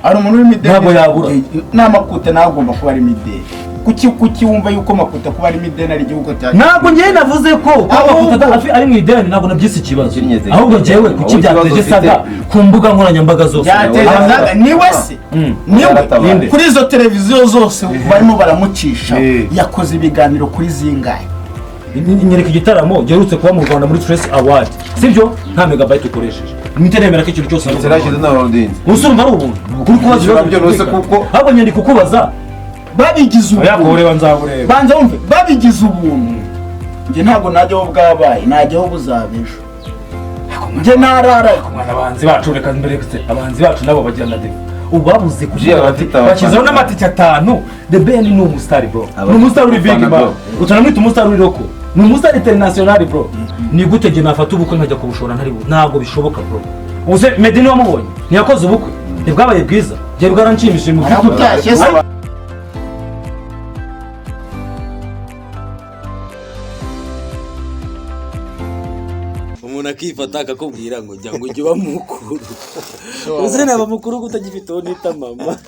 Hari umuntu urimo ideni. Ntabwo yabura. N'amakuta nawe agomba kuba arimo ideni. Kuki wumva yuko makuta kuba arimo ideni ari igihugu cya Ntabwo njyewe navuze ko kuba Ahubwo- Makuta ari mu ideni, ntabwo nabyise ikibazo. Kinyeze. Ahubwo njyewe kuki Wowe ikibazo byateje ufite- saga ku mbuga nkoranyambaga zose? Byateza saga niwe se? Niwe. Yaratabaye. Kuri izo televiziyo zose barimo baramucisha, yakoze ibiganiro kuri zingahe? Nyereka igitaramo giherutse kuba mu Rwanda muri Trace Award, sibyo? Nta megabyte ukoresheje, mpite nemera ko ikintu cyose ari Zirashize ubuntu. n'abarundinzi. Gusa urumva ari ubuntu kuri kubaza ibibazo Nabyo rwose byumvikana. Kuko- Ahubwo nyandika ukubaza. Babigize Oya, ubuntu. kuwureba nzawureba. Banza wumve, babigize ubuntu. Njye ntabwo najyaho bwabaye, najyaho buzaba ejo. Njye narara. Mwana, abahanzi bacu, reka mbere se, abahanzi bacu nabo bagira na défaut. Ubu babuze kuvuga Jya bati abafite abafana. bashyizeho n'amatike 5. The Ben ni umusitari, bro, ni Abafite umusitari uri big abafana, man. Bro. Utanamwita umusitari uri local, ni umusitari international, bro. Ni gute njye nafata ubukwe nkajya kubushora ntari Ntabwo bishoboka, bro. Ubu se Meddy niwe wamubonye ntiyakoze ubukwe? Ntibwabaye bwiza? Njye bwaranshimishije mu by'ukuri. Arabutashye se? Umuntu akifata akakubwira ngo jya, ngo ujye uba mukuru. Uze naba mukuru utagifite uwo nita mama.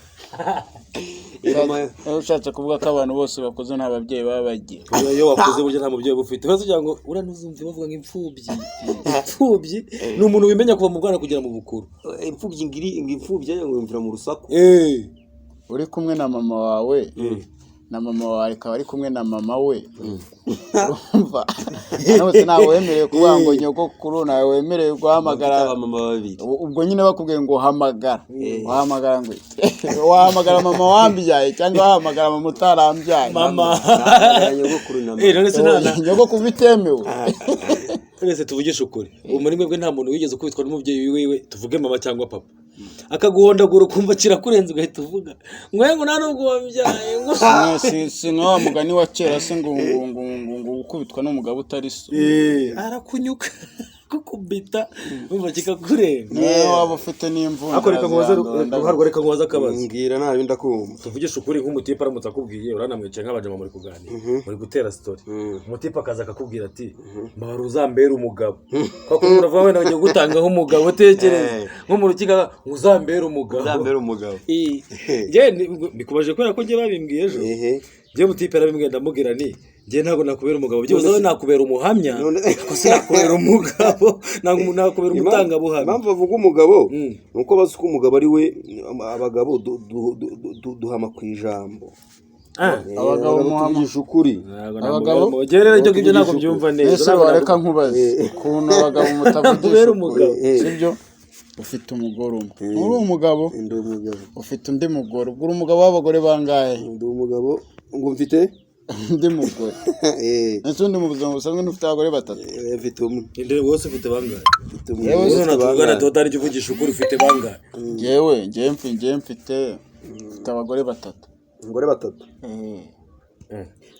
Ushatse kuvuga ko abantu bose bakuze nta babyeyi baba bagira? Iyo wakuze burya nta mubyeyi uba ufite. Ubaze ugira ngo uranuzumve bavuga ngo imfubyi, imfubyi ni umuntu wimenya kuva mu bwana kugera mu bukuru. Imfubyi ngiri ngo imfubyi ngo yumvira mu rusaku. Uri kumwe na mama wawe, na mama wawe akaba ari kumwe na mama we, urumva hano hose ntabwo wemerewe kuvuga ngo nyogokuru, ntawe wemerewe guhamagara. Abamama babiri. Ubwo nyine bakubwiye ngo hamagara, wahamagara ngo wahamagara mama wambyaye cyangwa wahamagara mama utarambyaye? Mama. Nahamagara nyogokuru na mama. None se Nyogokuru bitemewe. None se tuvugishe ukuri, ubu muri mwebwe nta muntu wigeze ukubitwa n'umubyeyi wiwe, tuvuge mama cyangwa papa, akaguhondagura ukumva kirakurenze, ugahita uvuga ngo ngo nta nubwo wambyaye, ngo Si nka wa mugani wa kera se ngo gukubitwa n'umugabo utari so? Arakunyuka kukubita wumva kikakurenga. Niyo waba ufite n'imvunja Ariko reka nkubaze. zirandura. Ruharwa, reka nkubaze akabazo. Mbwira, nta bindi, ndakumva. Tuvugishe ukuri, nk'umutipe aramutse akubwiye, uranamwicaye nk'abajama muri kuganira, muri gutera story, umutipe akaza akakubwira ati: "Mbabara uzambere umugabo," kuko uravuga wenda bagiye kugutanga nk'umugabo, tekereza nko mu rukiko ngo uzambere umugabo. Uzambere umugabo. Njye mbikubaje kubera ko njye babimbwiye ejo. Njye mutipe yarabimbwiye, ndamubwira ni njye ntabwo nakubera umugabo, byibuze wowe nakubera umuhamya, ariko sinakubera umugabo, ntabwo nakubera umutangabuhamya. Impamvu bavuga umugabo ni uko bazi ko umugabo ari we, abagabo duhama ku ijambo. Abagabo muhama- Tuvugisha ukuri. Ntabwo Abagabo? namubera. Njye rero ibyo ngibyo ntabwo mbyumva neza. Ese Ntabwo wareka nkubaze ukuntu abagabo mutavugisha Nakubera ukuri? umugabo. Sibyo? Ufite umugore umwe, uri umugabo. Ndi umugabo. Ufite undi mugore, ubwo uri umugabo w'abagore bangahe? Ndi umugabo ngo mfite Undi mugore. Ese undi mu buzima busanzwe ntufite abagore batatu? Mfite umwe. Inde wose ufite bangahe? Mfite umwe. Yewe. Wowe Ufite natuvugana bangahe? tuba ujya uvugisha ukuri, ufite bangahe? Njyewe njyewe mfite abagore batatu. Abagore batatu?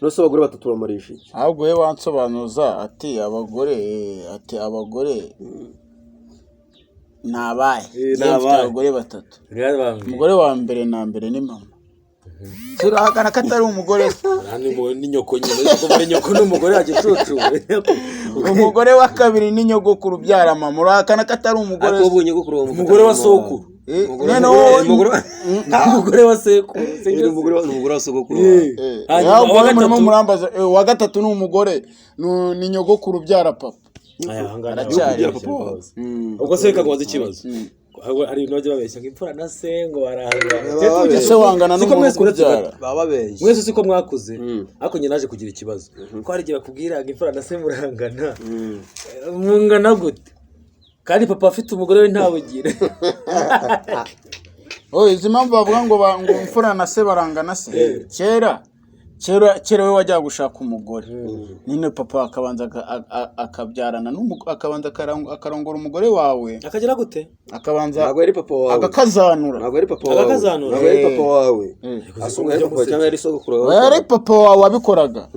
None se abagore batatu bamarisha iki? Ahubwo we wansobanuza ati abagore, ati abagore ni abahe? Ni Njyewe mfite abahe? abagore batatu. Ntibambwiye. Umugore wa mbere na mbere ni mama. Turahakana ko atari umugore se? Ni nyoko nyine, ariko muri nyoko n'umugore yagicucu. Umugore wa kabiri ni nyogokuru ubyara mama. Urahakana ko atari umugore Ariko se? ubu nyogokuru bamufata Umugore wa nka mama. sokuru. Noneho wowe- Umugore wa sekuru. Ni umugore wa sogokuru wawe. Hanyuma Ahubwo uwa wowe murimo gatatu? murambaza, uwa gatatu ni umugore, ni nyogokuru ubyara papa. Aya, ahangaha Aracyari. ntabwo Papa wawe. Ubwo se reka nkubaze ikibazo. Hari ibintu bajya babeshya ngo imfura na se ngo barangana. Baba babeshya. Ese wangana Siko n'umuntu mwese uretse ukubyara? gato. Baba babeshya. Mwese siko mwakuze, ariko njye naje kugira ikibazo ko hari igihe bakubwira ngo imfura na se murangana. Mungana gute kandi papa afite umugore we ntabugire? Oh, izi mpamvu bavuga ngo ngo imfura na se barangana se, kera kera kera we wajyaga gushaka umugore nyine, papa akabanza akabyarana akabanza akarongora umugore wawe. Akagera gute? Akabanza Ntabwo yari papa wawe. agakazanura. Ntabwo yari papa wawe. Agakazanura. Ntabwo yari papa wawe. Asunga yari papa wawe cyangwa yari sogokuru wawe? Yari papa wawe wabikoraga.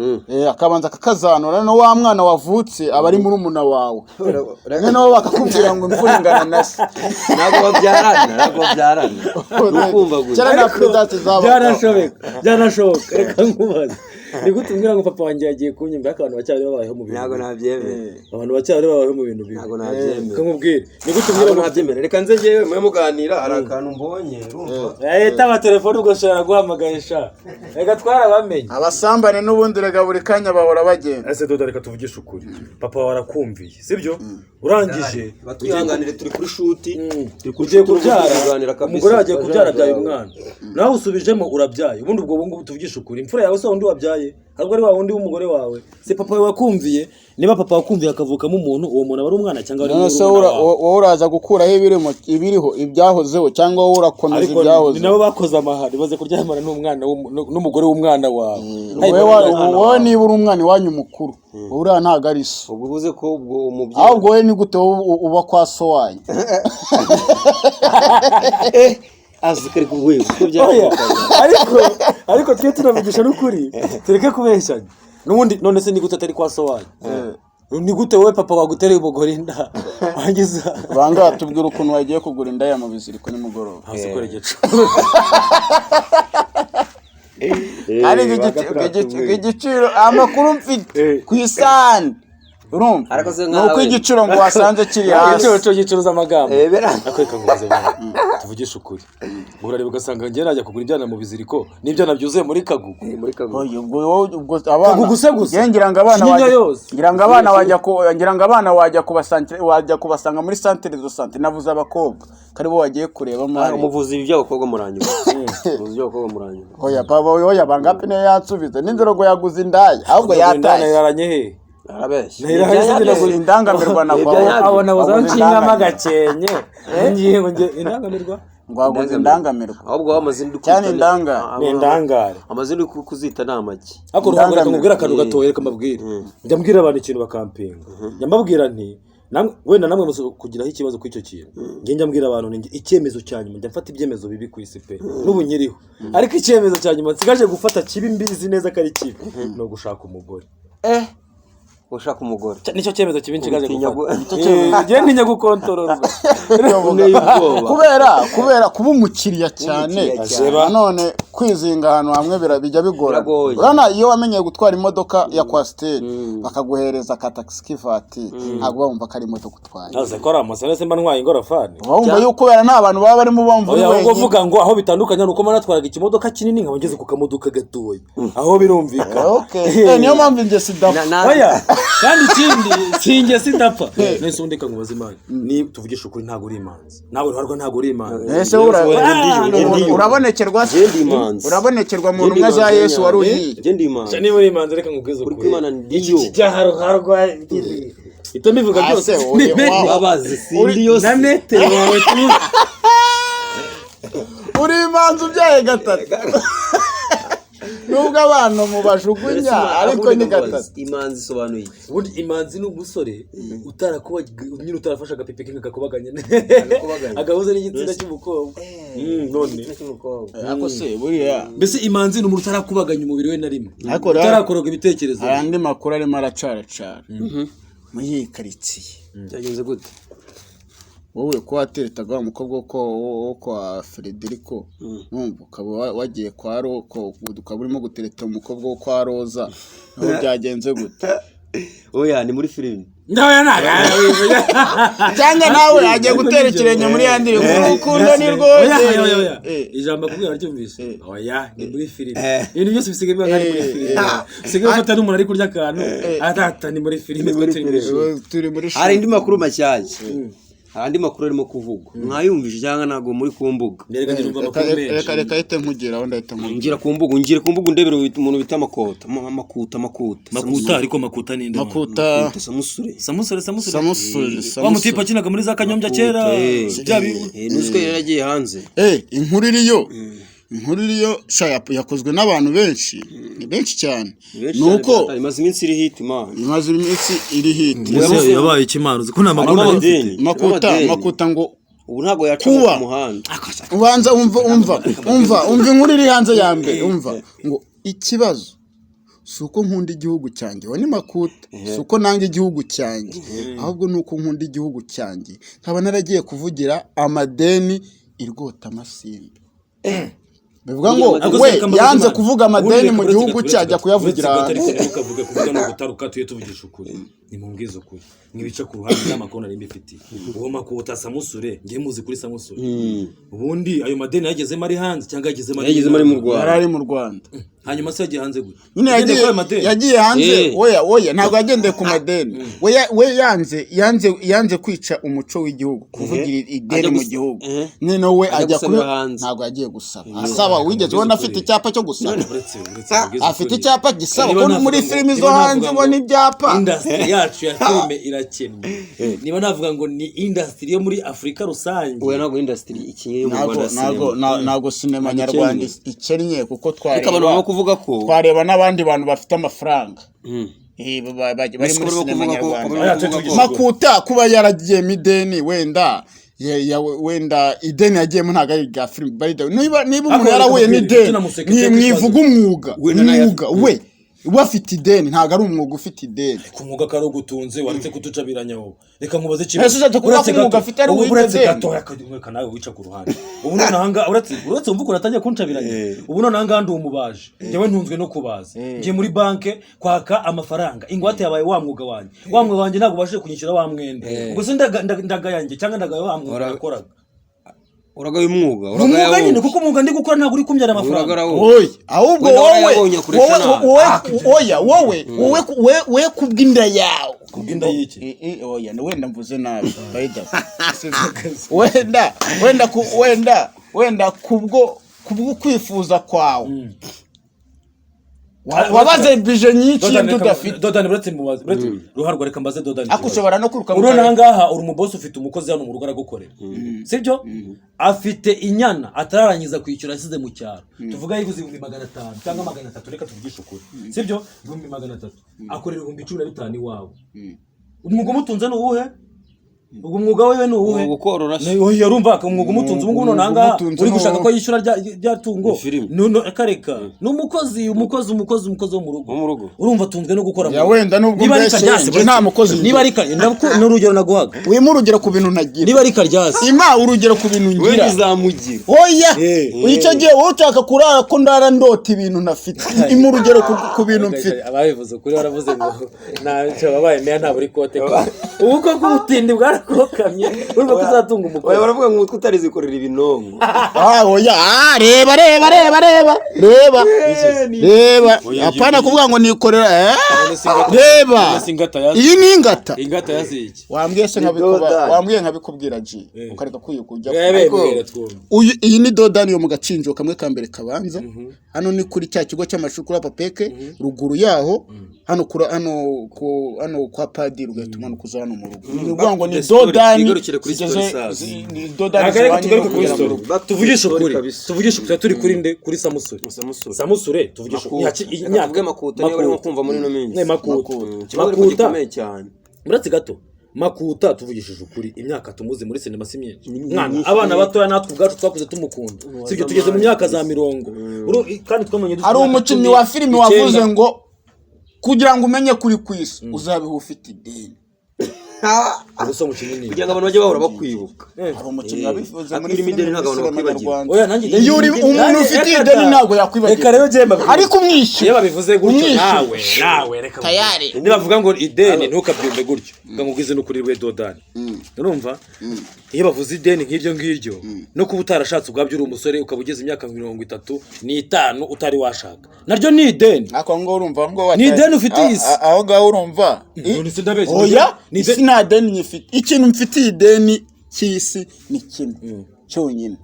Akabanza akakazanura, noneho wa mwana wavutse aba ari murumuna wawe, noneho bakakubwira ngo imfura ingana na se. Ntabwo babyarana, ntabwo babyarana, ni ukumva gusa. Kera nta prudence zabaga. Byanashoboka, byanashoboka. Reka nkubaze. Ni gute umbwira ngo papa wanjye yagiye kunyumva, ariko abantu bacyari babayeho mu bintu Ntabwo bibi. Nabyemera. Abantu bacyari babayeho mu bintu bibi. Ntabwo nabyemera. Kamubwire, ni gute umbwira Ntabwo ngo nabyemera. Reka nze njyewe mube muganira, hari akantu mbonye, urumva? Leta amatelefone ubwo ushobora guhamagaye sha, reka twarabamenye. Abasambane n'ubundi rega buri kanya bahora bagenda. Ese dodo, reka tuvugishe ukuri, papa wawe arakumviye, sibyo? Urangije Batwihanganire, turi kuri shoot, turi kuri ugiye shoot, turi kubyara kuganira kabisa. Umugore wagiye kubyara, abyaye umwana, nawe usubijemo urabyaye. Ubundi ubwo ngubu tuvugishe ukuri, imfura yawe si wa wundi wabyaye, ahubwo ari wa wundi w'umugore wawe. Si papa wawe wakumviye? Niba papa wakumviye akavukamo umuntu, uwo muntu aba ari umwana cyangwa ari None se murumuna wawe? Wowe uraza gukuraho ibirimo, ibiriho, ibyahozeho, cyangwa wowe urakomeza Ariko ni ibyahoze? nabo bakoze amahano baze kuryamana n'umwana n'umugore w'umwana wawe. Wowe niba uri umwana iwanyu mukuru, uriya ntabwo ari so. Ubwo uvuze ko ubwo umubyeyi Ahubwo wowe ni gute wowe uba kwa so wanyu? Azi kari ku rwego uko Oya, byashobokaga. Ariko twe tunavugisha n'ukuri, tureke kubeshyanya n'ubundi. None se ni gute atari kwa so wanyu? Ni gute wowe papa wagutereye umugore inda wangiza? Banga tubwira ukuntu wagiye kugura indaya mu biziriko nimugoroba. Hasi ukora igicu. Ariko igiciro, amakuru mfite ku isahani, urumva, Ariko se ni uko nkawe- igiciro ngo wasanze kiri hasi. Igiciro cyo gicuruza amagambo. Eh, bera. Akwereka ngo uze mwana, tuvugishe ukuri, urareba ugasanga njye najya kugura ibyana mu biziriko n'ibyana byuzuye muri Kagugu. Eh, muri Kagugu. Oya, ubwo wowe- ubwo abana Kagugu se gusa. Njye ngira ngo abana Kinyinya wajya yose. ngira ngo abana wajya ku ngira ngo abana wajya kubasanga, wajya kubasanga muri centre de santé. Navuze abakobwa kari bo wagiye kurebamo Ah, hariya. umuvuzi by'abakobwa muranyuma, umuvuzi by'abakobwa muranyuma. Oya papa, oya, bangapi niyo yansubiza nijoro ngo yaguze indaya, ahubwo yatashye. Yaranye he? Arabeshya. Nahera- Indangamirwa na Ibya nyabyo. Abo nabuze aho Waguze nshingamo indangamirwa. agakenke, ngiye ngo njye indangamirwa. Ngo waguze indangamirwa. Ahubwo wowe amazina uri Cyane kwita indangare. Ni indangare. Amazina uri kuzita ni amagi. Ariko Ruhango, reka Indangamirwa. nkubwire akantu gatoya, reka mbabwire. Njya mbwira abantu ikintu bakampinga. Njya mbabwira nti wenda namwe muze kugiraho ikibazo kuri icyo kintu. Njya mbwira abantu nti icyemezo cya nyuma, njya mfata ibyemezo bibi ku isi pe, n'ubu nkiriho, ariko icyemezo cya nyuma nsigaje gufata kibi, mbizi neza ko ari kibi, ni ugushaka umugore. Eh, ushaka umugore? Nicyo cyemezo kibi nsigaje Utinya gufata. Njye ntinya gukontororwa. Unteye ubwoba. Kubera kuba umukiriya cyane. Umukiriya cyane. Nanone kwizinga ahantu hamwe bijya bigorana. Biragoye. Urabona iyo wamenyeye gutwara imodoka ya coaster, bakaguhereza ka taxi k'ivatiri, ntabwo uba wumva ko ari imodoka utwaye. Ntaze ko ari amasana se mba ntwaye ingorofani. Uba wumva yuko kubera nta bantu baba barimo, bumva uri Oya, ahubwo wenyine. uvuga ngo aho bitandukanye ni uko mba natwaraga ikimodoka kinini, nkaba ngeze ku kamodoka gatoya, aho birumvikana. Okay. Niyo mpamvu ingeso idapfa. Oya, kandi ikindi sinjye sindapfa. Nese ubundi reka nkubaze, Imana, ni tuvugishe ukuri, ntabwo uri imanzi nawe Ruharwa, ntabwo uri imanzi. Ese urabonekerwa se? Njye ndi imanzi. Urabonekerwa mu ntumwa za Yesu wari uhiye. Njye ndi imanzi. Niba uri imanzi, reka nkubwize Uri ukuri. kwimana Iki ndiyo. kijya Ruharwa ito mbivuga Ah, byose se, oya, wa- Babazi sindi yose. Na metero wawe Uri imanzi ubyaye gatatu, nubwo abantu mubajugunya, ariko ni gatatu. Imanzi isobanuye iki? Ubundi imanzi ni umusore utarakuba nyine, utarafashe agapipi ke kakubaganya, Agakubaganya. agahuza n'igitsina cy'umukobwa. None Igitsina cy'umukobwa. Ariko se buriya mbese imanzi ni umuntu utarakubaganya umubiri we na rimwe, Ariko rero- utarakoroga ibitekerezo. Hari andi makuru arimo aracaracara muri iyi karitsiye. Byagenze gute? Wowe ko wateretaga wa mukobwa wo kwa Frederico, numva ukaba wagiye kwa Roko, ukaba urimo gutereta umukobwa wo kwa Roza, naho byagenze gute? Oya, ni muri filime. Nawe ntabwo Cyangwa nawe agiye gutera ikirenge muri ya ndirimbo urukundo ni rwose? Oya, oya, oya. Ijambo akubwira ryumvise, oya, ni muri filime. Ibintu byose bisigaye biba nk'ari muri filime, usigaye ufata n'umuntu ari kurya akantu atata, ni muri filime, twe turi muri filime. Turi muri Hari indi makuru mashyashya, hari andi makuru arimo kuvugwa, mwayumvise cyangwa ntabwo muri ku mbuga? Reka njye numva Reka amakuru menshi. reka ahite nkugeraho, ndahita nkugeraho. Ngira ku mbuga, ngire ku mbuga undebere umuntu bita Makota, Makuta, Makuta. Makuta, ariko Makuta ni nde? Makuta. Makuta Samusure. Samusure, Samusure. Samusure. Wa mutipe akinaga muri za Kanyombya kera. Bya Nuziko yari yaragiye hanze. Inkuru iriyo, inkuru iriyo sha, yakozwe n'abantu benshi, ni benshi cyane. Benshi Ni cyane. uko Imaze iminsi iri hit, man. Imaze iminsi iri hit. Yabaye ikimana, uzi ko nta makuru Harimo nari mfite. amadeni. Makuta. Harimo amadeni. Makuta ngo Ubu ntabwo yaca Kuba. ku muhanda. Ubanza umva, umva, umva, umva inkuru iri hanze ya mbere. Umva ngo ikibazo si uko nkunda igihugu cyanjye, wa ni Makuta, si uko nanga igihugu cyanjye, ahubwo ni uko nkunda igihugu cyanjye nkaba naragiye kuvugira amadeni i Rwotamasimbi. Bivuga ngo Ariko we se reka mbabaze yanze Imana. kuvuga Ubundi amadeni reka mu uretse gihugu gato, cye ajya uretse kuyavugira gato, hanze. ariko ntukavuge kuvuga no gutaruka, tujye tuvugisha ukuri, nimumbwize ukuri, mwibica ku ruhande n'amakuru nari mbifitiye. Uwo Makuta Samusure, ngiye muzi kuri Samusure, ubundi ayo madeni yagezemo ari hanze cyangwa yagezemo Yagezemo ari mu Rwanda. Yari ari mu Rwanda. Hanyuma se yagiye hanze gute? Nyine Yagendeye yagiye kuri ayo madeni? Yagiye hanze. Eh. Oya, ntabwo yagendeye ku madeni. We yanze kwica umuco w'igihugu, kuvugira ideni Ajya mu gihugu. Nyine we ajya ajya kuri gusabira hanze. Ntabwo yagiye gusaba, asaba wigeze ubona afite icyapa cyo gusaba? Uretse mubwize Afite ukuri. icyapa gisaba Niba ko navuga muri ngo- filimi zo niba navuga hanze ngo ubona ibyapa. Industry yacu ya filime irakennye. Niba navuga ngo ni industry yo muri Afurika rusange. Oya, ntabwo industry ikinye yo mu Ntabwo Rwanda ntabwo sinema. Ntabwo sinema Ntabwo nyarwanda ikennye. ikennye, kuko Ariko abantu barimo twareba kuvuga ko twareba n'abandi bantu bafite amafaranga bari Mbese muri ko barimo sinema kuvuga ko- nyarwanda. barimo kuvuga ko- Makuta kuba yaragiyemo ideni, wenda wenda ideni yagiyemo ntabwo ari irya filime, by the way. Niba umuntu Ariko yarahuye reka n'ideni, nkubwire, Musekete mwivuga umwuga. Wenda nayo Umwuga we afite ideni, ntabwo ari umwuga ufite ideni. Ku mwuga kari ugutunze, waretse kutucabiranya wowe. Reka nkubaze kimwe. Ese ushatse kuvuga ko Uretse umwuga gato, afite ari ubu uw'iryo uretse deni? gato, reka nawe wica ku ruhande. Ubu none ahangaha, uretse wumva ukuntu atangiye kuncabiranya. Ubu none ahangaha ndi umubaji, njyewe ntunzwe no kubaza. Ngiye muri banke kwaka amafaranga, ingwate yabaye wa mwuga wanjye. Wa mwuga wanjye ntabwo ubashije kunyishyura wa mwenda. Ubwo se ndagayanjye cyangwa ndagaya wa mwuga nakoraga? Uragaye umwuga. Ni umwuga Uragaya nyine, wowe. kuko umwuga ndi gukora ntabwo uri kumbyara amafaranga. Uragara wowe. Oya, ahubwo Wenda wowe warayabonye akoresha wowe nabi. wowe, oya, wowe kubw'inda yawe. Kubw'inda y'iki? Oya, wenda mvuze nabi, by the way. Wenda kubwo kwifuza kwawe wabaze bije nyinshi Dodani, y'ibyo udafite. Dodani, uretse mubaze, uretse Ruharwa, reka mbaze Dodani Ariko ikibazo. ushobora no kwiruka mu Urabona karere. ahangaha uri umubosi, ufite umukozi hano mu rugo aragukorera, sibyo? Afite inyana atararangiza kwishyura asize mu cyaro, tuvuga yiguze 500,000 cyangwa 300, reka tuvugishe ukuri, sibyo? 300,000, akorera 15,000 iwawe. Umwuga umutunze ni uwuhe? Ubwo umwuga wiwe ni uwuhe? Umwuga ukorora se. Oya, urumva ko umwuga umutunze ubu ngubu none ahangaha Umutunze uri ni gushaka uwuhe? ko yishyura rya tungo. Ni filime. Reka ni umukozi wo mu rugo. Wo mu rugo. Urumva atunzwe no gukora mu Ya rugo. wenda nubwo Niba ari mbese Karyasi, njye nta mukozi niba ari ni urugero naguhaga. Wima urugero ku bintu ntagira. Niba ari Karyasi. Ima urugero ku bintu Wenda ngira. izamugira. Oya, icyo gihe wowe ushaka kurara ko ndara ndota ibintu ntafite. Ima urugero ku bintu mfite. Ababivuze ukuri baravuze ngo ntacyo wabaye meya ntabura ikote. Ubu koko ubutindi bwarakokamye, urumva ko uzatunga Oya, umukobwa. baravuga ngo umutwe utarizikorera ibinonko. Ah, oya, ah, reba reba reba reba reba reba, apana kuvuga ngo nikorera, reba. Ingata ya Iyi ni ingata. Ingata ya ziki? Wambwiye se Ni nkabikuba dodani. Wambwiye nkabikubwira G, ukareka kujya. Mbwira twumve. Uyu, iyi ni dodani yo mu gacinjo kamwe ka mbere kabanza. Hano ni kuri cya kigo cy'amashuri, kuri Apapeke, ruguru yaho, hano kuri hano ku hano kwa padiri, ugahita umanuka uza hano mu rugo. Ni ukuvuga ngo ni The story, dodani twigarukire kuri zigeze story sasa. ni dodani Ntabwo reka zibanye tugaruke no kuri kugera mu story. rugo. Back to the Tuvugishe story ukuri. kabisa. Tuvugishe ukuri, turi kuri nde? Kuri Samusure. Samusure. Samusure, tuvugishe ukuri. Makuta. Reka tuvuge Makuta niba barimo kumva muri ino minsi. Ne, Makuta. Ikibazo ariko Makuta. gikomeye cyane. Uretse gato, Makuta, tuvugishije ukuri, imyaka tumuzi muri sinema si myinshi. Ni Mwana, myinshi. abana batoya natwe ubwacu twakuze tumukunda, sibyo? Tugeze mu myaka za mirongo. Kandi twamenye dufite Hari imyaka umukinnyi 19. wa filimi wavuze ngo kugira ngo umenye kuri ku isi uzabeho ufite ideni. Ubu se umukinnyi ni Kugira ngo abantu bajye bahora bakwibuka. Hari umukinnyi wabivuze muri Ariko filimi, ideni muri ntabwo abantu sinema bakwibagirwa. nyarwanda. Oya, nanjye Iyo uri umuntu Nanjye ufite reka ideni da. ntabwo yakwibagirwa. Reka rero njye mbabwire. Ariko umwishyura. Iyo babivuze gutyo, Umwishyura. nawe reka Tayari. nibavuga ngo ideni, ntukabyumve gutyo ngo ngubwize n'ukuri we dodani. Urumva iyo bavuze ideni nk'iryo ngiryo, no kuba utarashatse ubwabyo, uri umusore ukaba ugeze imyaka 35 utari washaka, naryo ni ideni. Ako ngaho urumva ngo Ni ideni ufitiye isi. Aho ngaho urumva. None se ndabeshya? Oya, Ni isi nta deni nyifite. Ikintu mfitiye ideni cy'isi ni kimwe cyonyine.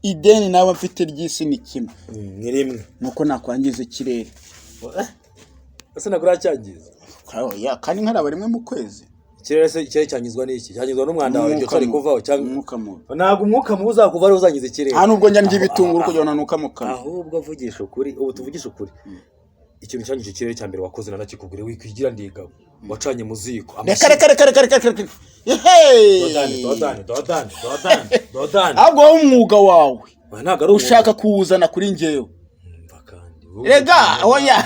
Ideni nawe mfite ry'isi ni kimwe. Ni rimwe. Nuko nakwangiza ikirere. Ese ntabwo uracyangiza? Oya, kandi nkaraba rimwe mu kwezi. Ikirere se, ikirere cyangizwa n'iki? Cyangizwa n'umwanda wawe iryo Umwuka cari mubi. kuvaho cyangwa Umwuka mubi. Ntabwo umwuka mubi uzakuva ari uzangiza ikirere. Nta nubwo njya ndya ibitunguru kugira ngo nanuka mu kanwa. Ahubwo avugisha ukuri, ubu tuvugisha ukuri, ikintu cyangije ikirere cya mbere wakoze nanakikubwira, wikwigira ndigabo, wacanye mu ziko. Reka reka reka reka reka reka, ehe. Dodani, dodani, dodani, dodani, dodani. Ahubwo wowe umwuga wawe Oya, ntabwo ari umwuga. ushaka kuwuzana kuri njyewe. Umva kandi, Rega oya.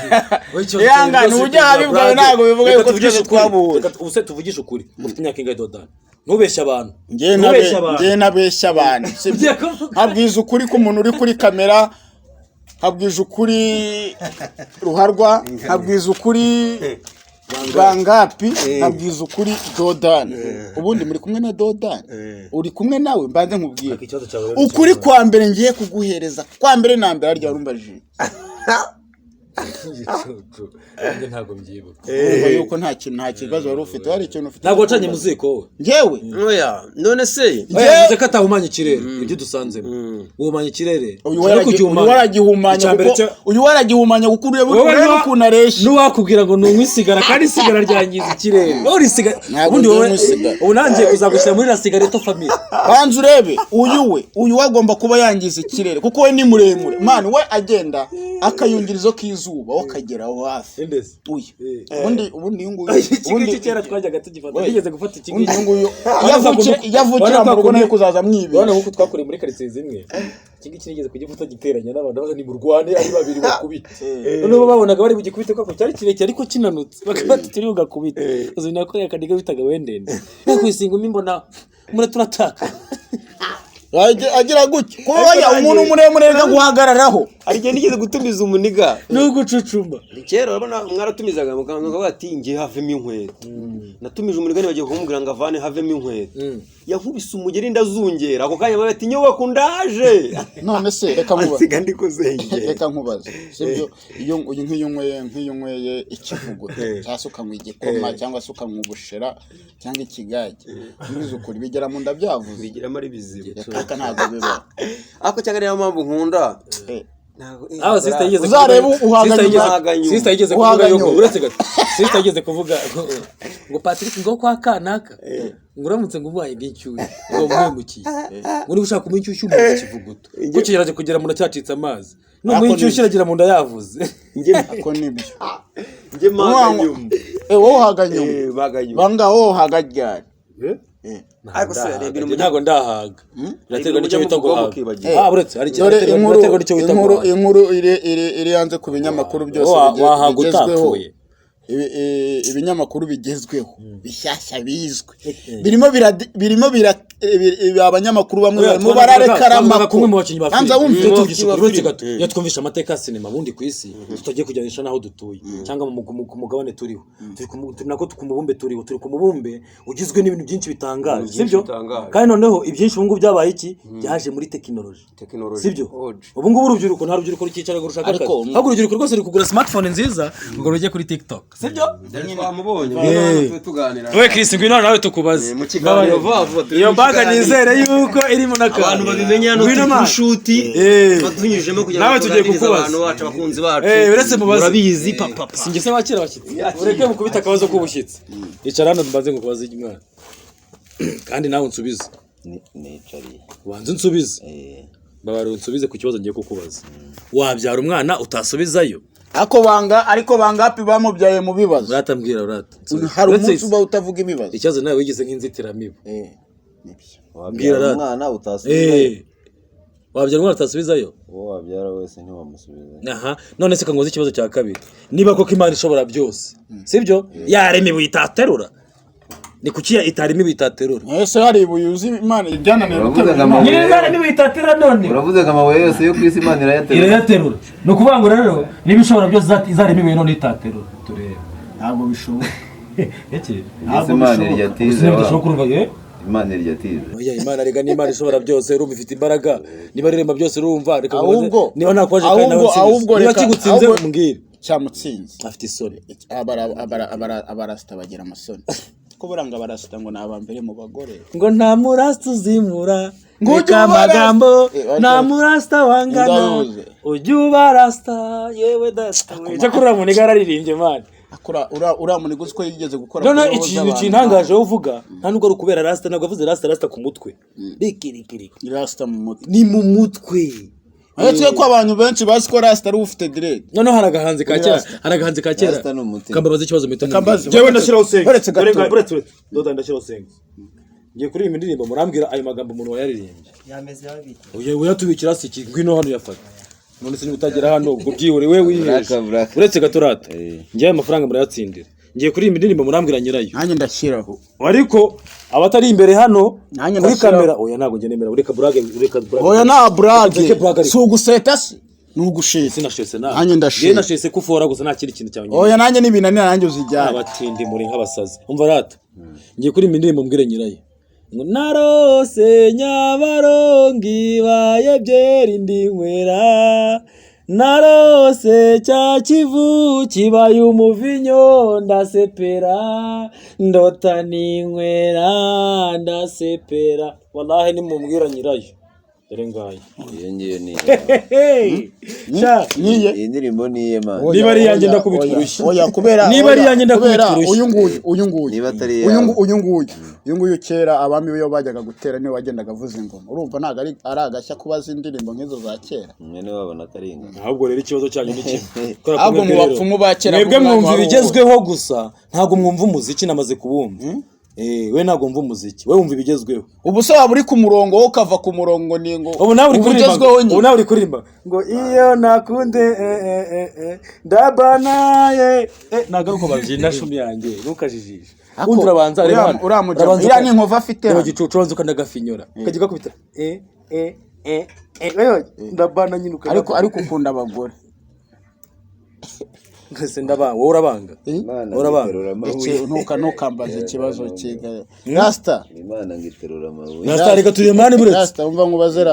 Wowe ikibazo Ihangane, cyose ubujyaha kugira bwawe brage. ntabwo bivuga Reka yuko tuvugishe twese ukuri. twabuze. Reka ubu se tuvugishe ukuri, ufite imyaka ingahe, dodani? Ntubeshye abantu. Njye Ntubeshye abantu. Njye nabeshya abantu, sibyo? Ugiye kuvuga. Nkabwiza ukuri k'umuntu uri kuri kamera, nkabwiza ukuri Ruharwa, nkabwiza ukuri Bangapi, nkabwiza ukuri Jordan. Ubundi muri kumwe na Jordan, uri kumwe nawe, mbanze nkubwire. Ikibazo cyawe rero. Ukuri kwa mbere ngiye kuguhereza, kwa mbere na mbere, harya warumbajije. Igicucu. Nanjye ntabwo mbyibuka. Urumva yuko nta kintu, nta kibazo wari ufite, hari ikintu ufite? Ntabwo wacanye mu ziko wowe? Njyewe? Oya, none se Oya, yavuze ko atahumanya ikirere. Ibyo dusanzemo, uhumanya ikirere. Uyu Ushobora kugihumanya. uyu waragihumanya. Icya mbere Kuko uyu waragihumanya, kuko ureba Wowe ureba ukuntu areshya. N'uwakubwira ngo nunywe isigara, kandi isigara ryangiza ikirere, wowe urisigara. Ntabwo Ubundi wowe ngiye isigara. ubu nanjye uzagushyira muri la sigareto family. Banza urebe uyu, we uyu we agomba kuba yangiza ikirere, kuko we ni muremure man, we agenda akayungirizo k'izuba, we akagera aho hafi. Indezi. Uyu ubundi uyu nguyu Iki ubundi ngiki kera twajyaga tugifata. We. Nigeze gufata iki Ubundi ngiki. uyu nguyu iyo avukira mu rugo nawe kuzaza Urabona mwibesha. nk'uko twakoreye muri karitsiye zimwe, iki ngiki nigeze kugifata giteranya n'abantu, baza ni murwane ari babiri bakubite. Noneho babonaga bari bugikubite kuko cyari kirekire ariko kinanutse, bakaba turi bugakubite. Uzi nako yakaniga bitaga wendende, nakwisinga ingumi mbona mura turataka. Agira gutya kuba wajya umuntu muremure reka guhagararaho. Hari igihe nigeze gutumiza umuniga. N'ugucucuma. Kera urabona mwaratumizaga mukavuga ati ngiye havemo inkweto. Natumije umuniga, nibagiwe kumubwira ngo avane havemo inkweto. Yankubise umugeri ndazungera, ako kanya baba ati nyubako ndaje. None se reka nkubaze. Asiga ndi kuzengera. Reka nkubaze, sibyo? Iyo uyu nk'iyo unyweye ikivuguto, cyangwa se ukanywa igikoma, cyangwa se ukanywa ubushera cyangwa ikigage, mbwiza ukuri, bigera mu nda byavuze? Bigiramo ari bizima. Reka, ntabwo bibaho. Ariko cyangwa niyo mpamvu nkunda. Ntabwo Aho sister yigeze Uzarebe kuvuga- uhaga sister nyuma. Uhaga nyuma. Sister yigeze Uhaga kuvuga yuko nyuma. uretse gato, sister yigeze kuvuga ngo Patrick, ngo kwa kanaka, ngo uramutse ngo umuhaye nk'inshyushyu ngo umuhemukiye, ngo niba ushaka kumuha inshyushyu umuha ikivuguto, kuko kigerageje kugera mu nda cyacitse amazi, numuha Ako ni- inshyushyu iragera mu nda yavuze. Njye Ako nibyo. Njye mpaga nyuma. Wowe uhaga nyuma? Eh, mpaga nyuma. Banga, wowe uhaga ryari? Ariko se hari ibintu Njye ntabwo ndahaga, biraterwa n'icyo bita muvugaho guhaga. mukibagirwa. Ah, uretse hari Dore inkuru biraterwa n'icyo bita inkuru guhaga. Inkuru iri hanze ku binyamakuru byose Wahaga bigezweho. utapfuye. Ibinyamakuru bigezweho bishyashya bizwi birimo birimo abanyamakuru bamwe Oya, barimo twavugaga bararekarama. kumwe mu bakinnyi ba Banza filime. wumve. Iyo tuvugisha Mu ukuri, uretse bakinnyi ba gato, iyo twumvishe amateka ya sinema bundi ku isi, tutagiye kujyanisha n'aho dutuye cyangwa ku mugabane turiho, turi turi nako ku mubumbe turiho, turi ku mubumbe ugizwe n'ibintu byinshi bitangaje. Byinshi Sibyo? bitangaje. Kandi noneho ibyinshi ubu ngubu byabaye iki? Byaje muri tekinoloji. Tekinoloji. Sibyo? Oje. Ubu ngubu urubyiruko, nta rubyiruko rukicara ngo rushaka Ariko akazi, ahubwo urubyiruko rwose ruri kugura smartphone nziza ngo rujye kuri TikTok, sibyo? Twamubonye hano tube tuganira. Wowe Chris, ngwino nawe tukubaze. Mu kiganiro vuba vuba turi Iyo mu mbaga kiganiro. nizere yuko irimo n'akantu. Abantu babimenye hano Ngwino turi man. kuri shuti, batunyujijemo kugira Nawe ngo tugiye tuganirize kukubaza. abantu bacu, abakunzi bacu. Uretse mubaze. Murabizi papa. Sinjye se wakira abashyitsi, ureke mukubita akabazo k'ubushyitsi. Icara hano mbanze ngukubaze umwana, kandi nawe unsubize. Nicariye. Ubanze unsubize. Mbabarira unsubize ku kibazo ngiye kukubaza. Wabyara umwana utasubizayo? Ariko banga, ariko bangapi bamubyaye mu bibazo. Urata, mbwira, urata. Hari Uretse umunsi uba utavuga ibibazo. Ikibazo nawe wigize nk'inzitiramibu. Nibyo. Mbwira Wabyara rata. umwana utasubizayo? Wabyara umwana utasubizayo? Uwo wabyara wese ntiwamusubizayo. Aha, none se kangoze ikibazo cya kabiri: niba koko Imana ishobora byose, sibyo, yarema ibuye itaterura, ni kuki itarema ibuye itaterura? Ese hari ibuye uzi Imana ibyananiye Uravuze guterura? ngo amabuye. Nyine Imana niba itaterura none. Uravuze ngo amabuye yose yo ku isi Imana irayaterura. Irayaterura. Ni ukuvuga ngo rero niba ishobora byose izarema ibuye none itaterura, turebe. Ntabwo bishoboka. Iki Mbese Imana irya tize niba wa? udashobora kurumva Imana irya tize. Oya, Imana rega ni Imana ishobora byose, urumva ifite imbaraga, niba rirema byose, urumva reka nkubaze. Ahubwo Niba nakwaje kandi nawe ahubwo unsubize. ahubwo Niba reka kigutsinze umbwire. Cyamutsinze. Afite isoni. Abarasita bagira amasoni, ko buranga abarasita ngo ni abambere mu bagore. Ngo nta murasta uzimura. Ngo ujye Reka uba amagambo. rasta. Nta murasta wangana. Ndabivuze. Ujye uba rasta yewe data. Cyo kuri uriya muniga yararirimbye man. Akora uriya muniga, uzi ko yigeze gukora None kuri roho ikintu z'abantu. kintangaje wowe uvuga, nta nubwo ari ukubera rasta, ntabwo avuze rasta, rasta ku mutwe rikirikiriki. Rasita mu mutwe. Ni mu mutwe. Uretse ko abantu benshi bazi ko rasita ari ufite dread. Noneho hari agahanzi ka kera, Rasta. hari agahanzi ka kera. Rasta ni umutima. Kambabaza ikibazo mpita. Kambaze. Njyewe ndashyiraho senga. Uretse gato. Uretse, uretse doda, ndashyiraho senga. Ngiye kuririmba indirimbo, murambwira ayo magambo umuntu wayaririmbye. Yameze abiri. Oya, uyatubikira si iki? Ngwino hano uyafata. None se niba utagera hano ubwo byihore we wiheje. Buraka, buraka. Uretse gato rata. Eh. Njyewe amafaranga murayatsindira. Ngiye kuririmba indirimbo, murambwira nyirayo. Nanjye ndashyiraho. Ariko abatari imbere hano Nanjye kuri ndashyiraho. kamera, oya, ntabwo njye nemera. Ureka burage, ureka burage. Oya, nta burage. Ureke burage ariko. Si uguseta se? Ni ugusheta. Sinashese nawe. Nanjye ndasheta. Njye nashese ko ufora gusa, nta kindi kintu cyawe nyine. Oya, nanjye nibinanira nanjye uzijyane. Abatindi muri nk'abasazi. Umva rata, ngiye kuririmba indirimbo, mbwire nyirayo. Ngo narose Nyabarongi ibaye byeri ndinywera, narose cya Kivu kibaye umuvinyo ndasepera, ndota ninywera ndasepera. Wallahi nimumbwira nyirayo, dore ngayo. Iyo ngiyo ni Hey! Sha, Niye. Iyi ndirimbo ni iye, man. Niba ari iyanjye ndakubita urushyi. Oya, kubera Niba ari oya, iyanjye ndakubita kubera urushyi. Uyu nguyu, uyu nguyu. Niba atari Uyu iyawe. Uyu nguyu kera abami iyo bajyaga gutera niwe wagendaga avuza ingoma. Urumva ntabwo ari agashya kuba azi indirimbo nk'izo za kera. Mwene wabo na Karinga. Ahubwo rero ikibazo cyanyu ni kimwe. Kubera ko Ahubwo mwebwe mu rero- bapfumu ba kera mwebwe b'umwami mwumva wari ibigezweho gusa, ntabwo mwumva umuziki. Namaze kubumva. We ntabwo wumva umuziki, we wumva ibigezweho. Ubu se waba uri ku murongo, wowe ukava ku murongo, ni ngo Ubu nawe uri kuririmba, ubugezweho nyine. ubu nawe uri kuririmba ngo iyo nakunde ndabanaye, ntabwo ari uko babyina, shumi yanjye, ntukajijishe. Ako, Undi urabanza reba hano. uriya Urabanza iriya ni inkovu afite reba hano. Gicucu, urabanza ukanagafinyora, ukajya ugakubita wewe, ndabana nyine ukana. Ariko ukunda abagore. Mbese ndabanga, wowe urabanga. Imana Urabanga. ngiterura amabuye. Ntukambaze ikibazo kiga Rasta. Imana ngiterura amabuye. Rasta, reka turemane buretse. Rasta, umva nkubaze,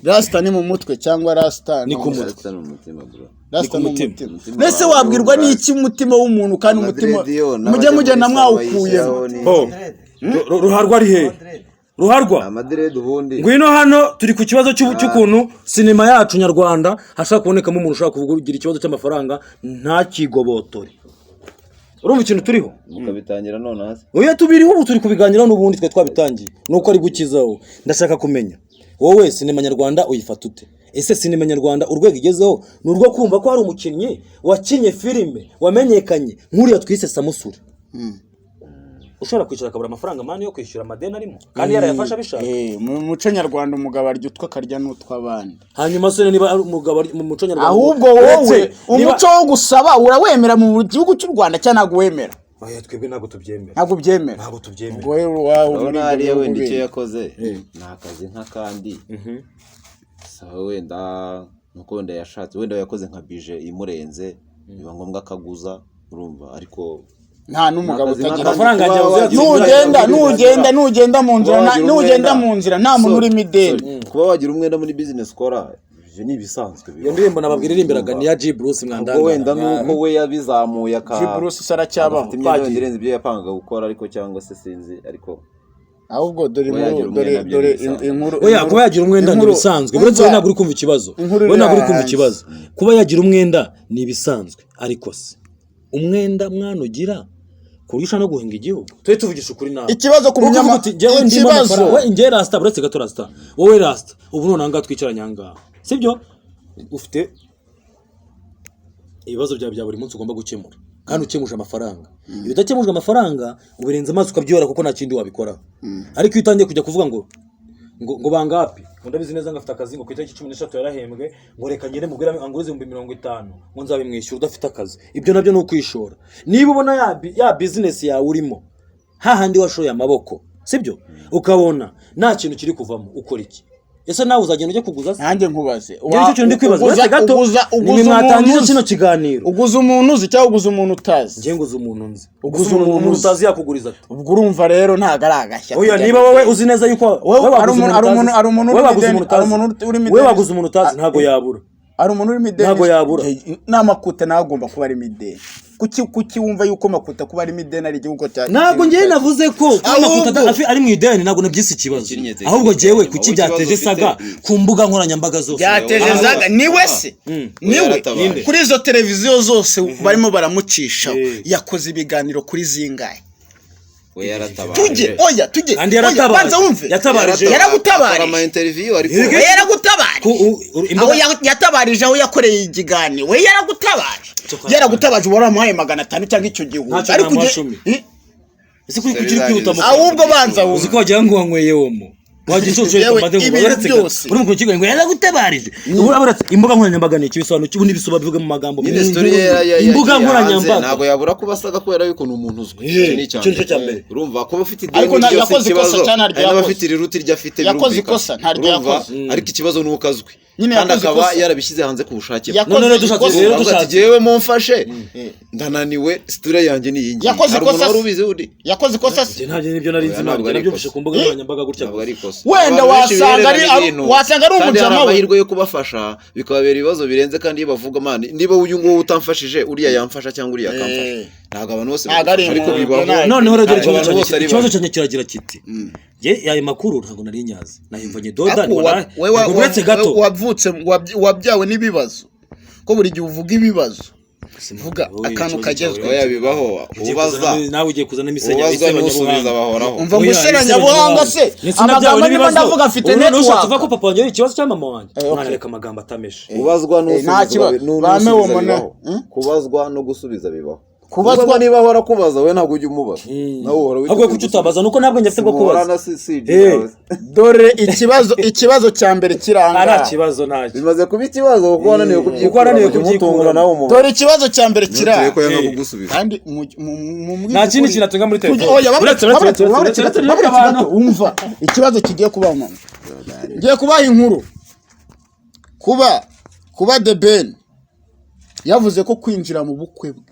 rasta ni mu mutwe cyangwa rasta Ni ku mutwe. Rasta ni umutima, bro. Rasta Ni ni ku mutima. umutima. Mbese wabwirwa n'iki umutima w'umuntu kandi umutima Amadrediyo, mujye n'abajya mugenda muri mwawukuyemo? salon bayishyiraho. Bo, Ruharwa ari hehe? Ruharwa. Amadiredi ubundi. Ngwino hano, turi ku kibazo cy'ukuntu sinema yacu nyarwanda hashobora kubonekamo umuntu ushobora kugira ikibazo cy'amafaranga ntakigobotore. Urumva ikintu turiho? Mukabitangira none hasi. Oya, tubiriho ubu, turi kubiganiraho n'ubundi twe twabitangiye nuko ari gukizaho. Ndashaka kumenya wowe, sinema nyarwanda uyifata ute? Ese sinema nyarwanda urwego igezeho ni urwo kumva ko hari umukinnyi wakinye filime wamenyekanye nk'uriya twise Samusure ushobora kwicara akabura amafaranga, man, yo kwishyura amadeni arimo kandi yarayafashe abishaka? Mu muco nyarwanda umugabo arya utwe akarya n'utw'abandi. Hanyuma se niba ari umugabo ari mu muco nyarwanda, Ahubwo wowe uretse umuco wo gusaba urawemera mu gihugu cy'u Rwanda cyangwa ntabwo wemera? Oya, twebwe ntabwo tubyemera. Ntabwo ubyemera? Ntabwo tubyemera. Ubwo rero iwawe muri Urabona ibyo hariya bihugu wenda icyo bindi. yakoze ni akazi nk'akandi. Sawa, wenda nuko wenda yashatse, wenda yakoze nka bije imurenze, biba ngombwa akaguza, urumva, ariko Nta n'umugabo Akazi utagira nk'akandi. Amafaranga yanjye Kuba yabuze. wagira Nugenda umwenda muri nugenda nugenda mu nzira Kuba wagira nugenda umwenda. mu nzira nta muntu Sorry, urimo ideni. sorry. Kuba wagira umwenda muri business ukora, ibyo ni ibisanzwe. Iyo ndirimbo nababwira irimbiraga ni iya G Bruce. Ubwo wenda Mwandangara. nuko we yabizamuye aka G Bruce se aracyabaho? afite imyenda wenda irenze ibyo yapangaga gukora, ariko cyangwa se sinzi, ariko Ahubwo dore Kuba inkuru, yagira dore umwenda dore byo ni ibisanzwe. inkuru. Oya, kuba yagira umwenda ni ibisanzwe. Uretse wowe ntabwo uri kumva ikibazo. Inkuru Wowe ntabwo uri kumva iri ikibazo. Kuba yagira umwenda ni ibisanzwe, ariko se umwenda mwana ugira ku buryo ushobora no guhinga igihugu? Tujye tuvugisha ukuri nawe. Ikibazo ku Kuko munyama uvuga uti, "Njyewe ndimo ikibazo amafaranga." We njye rasta, uretse gato rasta, wowe rasta, ubu none ahangaha twicaranye ahangaha, sibyo? Ufite ibibazo byawe bya buri munsi ugomba gukemura kandi ukemuje amafaranga. Ibidakemujwe amafaranga ubirenza amaso ukabyora kuko nta kindi wabikoraho. Ariko iyo utangiye kujya kuvuga ngo bangapi, ngo ndabizi neza ngo afite akazi, ngo ku itariki 13 yarahembwe, ngo reka ngende mubwire angurize 50,000, ngo nzabimwishyura, udafite akazi, ibyo nabyo ni ukwishora. Niba ubona ya business yawe urimo hahandi washoye amaboko, sibyo, ukabona nta kintu kiri kuvamo, ukora iki? Ese nawe uzagenda ujya kuguza se? Nanjye nkubaze. Njye nicyo kintu ndi kwibaza. Uretse gato, uguza nimwe mwatangije umuntu kino uzi. kiganiro. Uguza umuntu uzi cyangwa uguza umuntu utazi? Njye nguza umuntu nzi. Uguza Uguza umuntu umuntu uzi. utazi yakuguriza ate? Ubwo urumva rero ntabwo ari agashya Oya, kujya niba wowe uzi neza yuko Wowe, wowe hari waguze umuntu- hari utazi, umuntu- hari umuntu wowe urimo waguze ideni- umuntu hari utazi, umuntu urimo wowe ideni. waguze umuntu utazi ntabwo yabura. Hari umuntu urimo ideni. Ntabwo yabura. N'amakuta nawe agomba kuba arimo ideni. Kuki wumva yuko makuta kuba arimo ideni ari igihugu cya Ntabwo njyewe navuze ko kuba Ahubwo- Makuta ari mu ideni, ntabwo nabyise ikibazo. Ikinnye tekinike Ahubwo jyewe nyuma. kuki Wowe byateje ikibazo saga ufite- ku mbuga nkoranyambaga zose? Byateje zaga niwe se niwe Yaratabaye. Kuri izo televiziyo zose barimo baramucishaho, yakoze ibiganiro kuri zingahe? We yaratabaye. Tujye, oya, tujye. Kandi Oya, yaratabaje. banza wumve. Yatabarije. Yaragutabarije. Akora ama interview, ariko Erega- We yaragutabarije. Aho yatabarije, aho yakoreye ikiganiro, we yaragutabaje. Yaragutabaje, waramuhaye 500 cyangwa icyo gihumbi? Ntacyo Ariko namuha ujye 10. Eh? Ese kuri kuki uri kwihuta mu Ahubwo banza Uzi wumve. ko wagira ngo wanyweye womo. Wagicucu Yewe, reka mbanze ibintu uretse byose. uri mu kigo ngo yaragutabarije. Uretse imbuga nkoranyambaga ni iki bisobanuro ubundi bisoba bivuga mu magambo Nyine story ye Imbuga yagiye hanze, nkoranyambaga. ntabwo yabura kuba asaga kubera yuko ni umuntu uzwi. Eh, Icyo ni icya icyo ni cyo cya mbere. Urumva kuba ufite Ariko ideni ryose yakoze ikosa ikibazo, cyane ntaryo hari yakoze. n'abafite iriruta iryo afite Yakoze birumvikana. ikosa, ntaryo Urumva? yakoze. Ariko ikibazo ni uko azwi Nyine kandi yakoze akaba ikosa. yarabishyize hanze ku bushake bwe. Yakoze None rero dushatse ikosa. rero Aravuga ati dushatse jyewe mumfashe ndananiwe siture yanjye ni iyi ngiyi. Yakoze Hari umuntu ikosa wari se. ubizi undi Yakoze ikosa se. Njye ntabyo nibyo nari nzi Oya, ntabwo ntabwo ari nabyumvise ikosa. ku mbuga nkoranyambaga gutya Ntabwo ari ikosa. Wenda Abantu benshi wasanga bihererana ibintu, wasanga ari kandi hari umujama we. amahirwe yo kubafasha bikababera ibibazo birenze kandi iyo bavuga man niba uyu nguyu utamfashije uriya yamfasha cyangwa uriya akamfasha. Ntabwo abantu bose Ntabwo ari bagufasha, ariko umuntu, bibaho. ntabwo. Noneho rero dore Ntabwo ikibazo abantu cyanjye bose ari ikibazo babi. cyanjye kiragira kiti njye ayo makuru ntabwo nari nyazi nayumvanye doda Ariko we ntabwo uretse gato wavutse wabyawe n'ibibazo ko buri gihe uvuga ibibazo vuga Wowe, akantu ikibazo kagezweho. cyawe. Oya bibaho Ugiye ubaza nawe ugiye kuzana imisenya ubazwa n'usubiza bahoraho. Umva ngo iseranyabuhanga se amagambo ndimo ndavuga afite network ushaka network. ko papa wanjye ari ikibazo cya mama wanjye Eh, okay. mwana reka amagambo atameshe Ubazwa nta n'usubiza kibazo. Bame n'usubiza uwo muna- bibaho. Hmm? Kubazwa no gusubiza bibaho. Kubazwa- Kubazwa niba ahora akubaza we ntabwo ujya umubaza. Nawe uhora ahubwo kuki utabaza nuko ntabwo njye afite bwo kubaza Muhorana si ibyo Eh. yawe. Dore ikibazo cya mbere nta kiranga kibazo ntacyo Bimaze kuba ikibazo kuko wananiwe kubyikura. Kuko wananiwe ujya umutungura kubyikura. nawe umubaza. Dore ikibazo cya mbere Ntutuye ko kiranga yanga Eh. kugusubiza. Kandi Nta kindi kintu atunga muri telefone. Oya, Uretse, uretse, uretse, uretse, uretse, babure abantu. gato, umva ikibazo kigiye kubaho mama ngiye kubaha inkuru kuba The Ben yavuze ko kwinjira mu bukwe bwe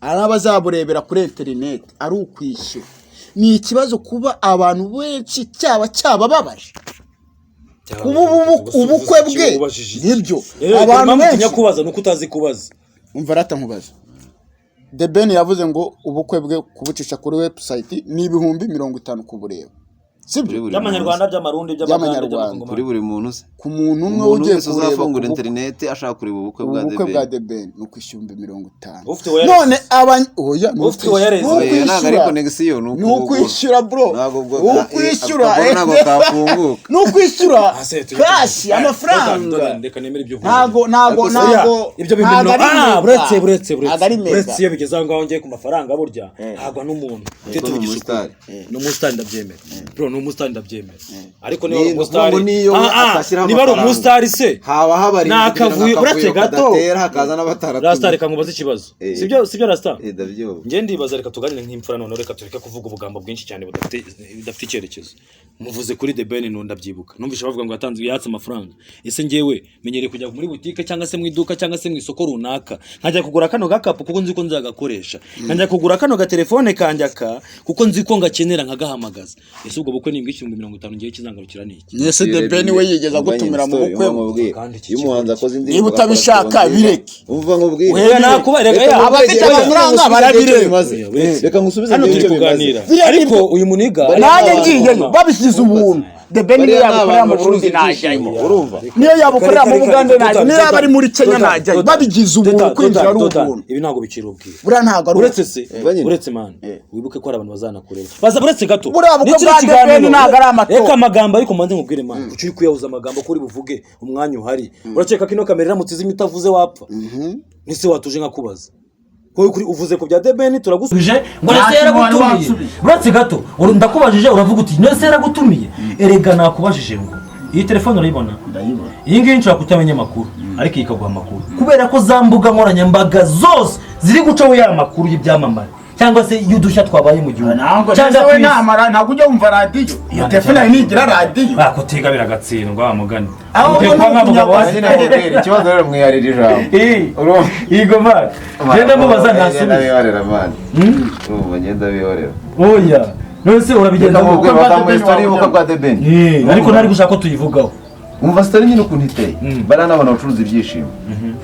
ari abazaburebera kuri interineti ari ukwishyura ni ikibazo kuba abantu benshi cyaba cyabababaje kuba ubukwe bwe nibyo abantu abantu benshi benshi kubaza nuko utazi kubaza. Umva rata nkubaza The Ben yavuze ngo ubukwe bwe kubucisha kuri website ni 50,000 kubureba sibyo Kuri buri By'amanyarwanda by'amarundi by'amagande By'amanyarwanda. by'amakongomani. Kuri buri muntu se. Ku muntu umwe Umuntu ugiye wese kureba uzafungura ku interineti ashaka kureba ubukwe bwa ubukwe The bwa Ben. The Ben ni ukwishyura 50,000. Ufite wireless. None oya ni Ufite wireless. ni Oya, ntabwo ari ukwishyura. connection, ni Ni ukugura. ukwishyura bro. Ntabwo ubwo- Ni ukwishyura. akaguru ntabwo kafunguka. Ni ukwishyura Ah, se, tujye- kashi amafaranga. Dodan, reka nemere ibyo uvuga. Ntago ntago Ariko se- ntago Ibyo bintu ntago ari ah mega. buretse buretse Ntago ari buretse mega. buretse iyo bigeze aho ngaho ngiye ku mafaranga burya hagwa n'umuntu tujye Ni tuvugisha ukuri. umusitari. Ni umusitari ndabyemera bro ni umusitari ndabyemera ariko niba Ni ari umusitari ukuvuga ngo niyo we atashyiraho niba ari amafaranga. umusitari se Haba habari Ni akavuyo, uretse gato. kadatera hakaza n'abataratumiwe. Rasta reka nkubaze ikibazo Eh. sibyo Rasta Eh, ndabyumva. njye ndibaza reka tuganire nk'imfura noneho reka tureke kuvuga ubugambo bwinshi cyane budafite icyerekezo muvuze kuri The Ben nunda ndabyibuka numvise bavuga ngo yatanze yatse amafaranga ese njyewe menyereye kujya muri butike cyangwa se mu iduka cyangwa se mu isoko runaka nkajya kugura kano gakapu kuko nzi ko nzagakoresha nkajya kugura kano gatelefone kanjye aka kuko nzi ko ngakenera nkagahamagaza ese ubwo bukwe ni 50,000 ngiye kizangarukira ni iki Ese The Ben we yigeze agutumira mu bukwe bwe? Kandi iki Iyo umuhanzi akoze indirimbo Niba utabishaka, agakora bireke. Umva nkubwire. Oya, nakuba, reka Reka ya. nkubwire, Abafite reka amafaranga ngusubize barabireba. icyo bimaze. Reka ngusubize hano icyo turi bimaze. kuganira Biriya ariko nibyo. uyu muniga Nanjye ngiyeyo babishyize ubuntu The Ben niyo Bariya ni yabukorera abantu mu Burundi bacuruza najyayo ibyishimo, urumva? Niyo yabukorera mu Bugande najyayo niyo yaba ari muri Kenya najyayo babigize ubuntu kwinjira ari ubuntu ibi ntabwo bikiri ubwira buriya ntabwo ari uretse se Banyine. uretse man wibuke ko hari abantu bazanakureba baza uretse gato Buriya bukwe N'ikindi bwa The kiganiro, Ben ntabwo ari amatora. reka amagambo ariko mbanze nkubwire man kuki uri kuyahuza amagambo ko uri buvuge umwanya uhari urakeka ko ino kamera iramutse izimye utavuze wapfa nise watuje nkakubaza wowe kuri uvuze ku bya The Ben turagusubije ngo Nta ese kintu wari yaragutumiye wansubije. uretse gato ndakubajije uravuga uti nese yaragutumiye erega nakubajije ngo iyi telefone urayibona Ndayibona. Iyi ngiyi nshobora kutamenya amakuru ariko iyi ikaguha amakuru kubera ko za mbuga nkoranyambaga zose ziri gucaho ya makuru y'ibyamamare cyangwa se y'udushya twabaye mu gihugu Ntabwo cyangwa we ku isi. namara ntabwo ujya wumva radiyo iyo telefone yawe ntigira radiyo Bakutega biragatsindwa wa mugani Aho Ugiye ubona kuba nkavuga umunyarwanda. wa- Nyine nkubwire, ikibazo rero mwiharira ijambo. Urumva? Yego man genda mubaza Ngenda ntasubize bihorera man. Urumva ngenda bihorera. oya none se urabigenza Reka gute? nkubwire, bakamuha story y'ubukwe bwa The Ben. Ariko ntari gushaka ko tuyivugaho Umva story nyine ukuntu iteye. Bariya ni abantu bacuruza ibyishimo.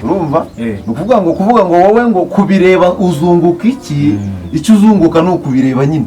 Urumva? Eh. Ni ukuvuga ngo kuvuga ngo wowe ngo kubireba uzunguka iki? Icyo uzunguka ni ukubireba nyine.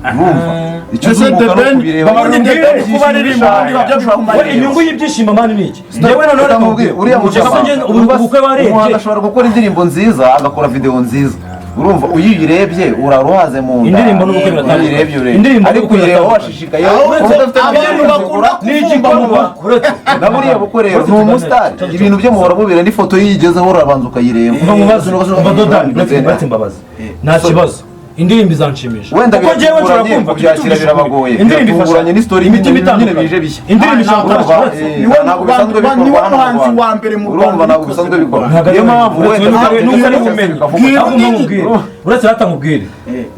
Urumva? Icyo Ese uzunguka The ni Ben, ukubireba. ubundi The Ben kuba aririmba ubundi bajya We inyungu y'ibyishimo mani ni iki njyewe noneho Reka nkubwire, uriya Ukeka ko njye ubu ubukwe umuhanzi warebye ashobora gukora indirimbo nziza agakora video nziza urumva uyu uyirebye uraruhaze mu nda Indirimbo n'ubukwe biratandukanye. uyirebye ureba Indirimbo ariko n'ubukwe uyireba biratandukanye. washishikaye Uretse uba udafite abantu amafaranga bakunda kugura. Ni kuvumba mu igikorwa bukwe. uretse Na buriya bukwe rero Uretse ni umusitari tuganire. ibintu byo muhora mubira n'ifoto ye yigezeho urabanza ukayireba Umva mubaze, umva Dodani, uretse mbabaze nta kibazo Indirimbo izanshimisha. Wenda Kuko njyewe nshobora biratunguranye, kumva kubyakira birabagoye. Indirimbo ifasha Biratunguranye n'istory imitima nyine itandukanye. bije bishya. Indirimbo ishobora Urumva, gufasha. ntabwo bisanzwe Niwe bikorwa hano mu muhanzi Rwanda. wa mbere mu Urumva Rwanda ntabwo ubikoze. bisanzwe bikorwa. Ntabwo Niyo ari mpamvu uretse wenda nuko nuko ari bumenyi. bikavuga. Ahubwo nkubwire, uretse rata nkubwire.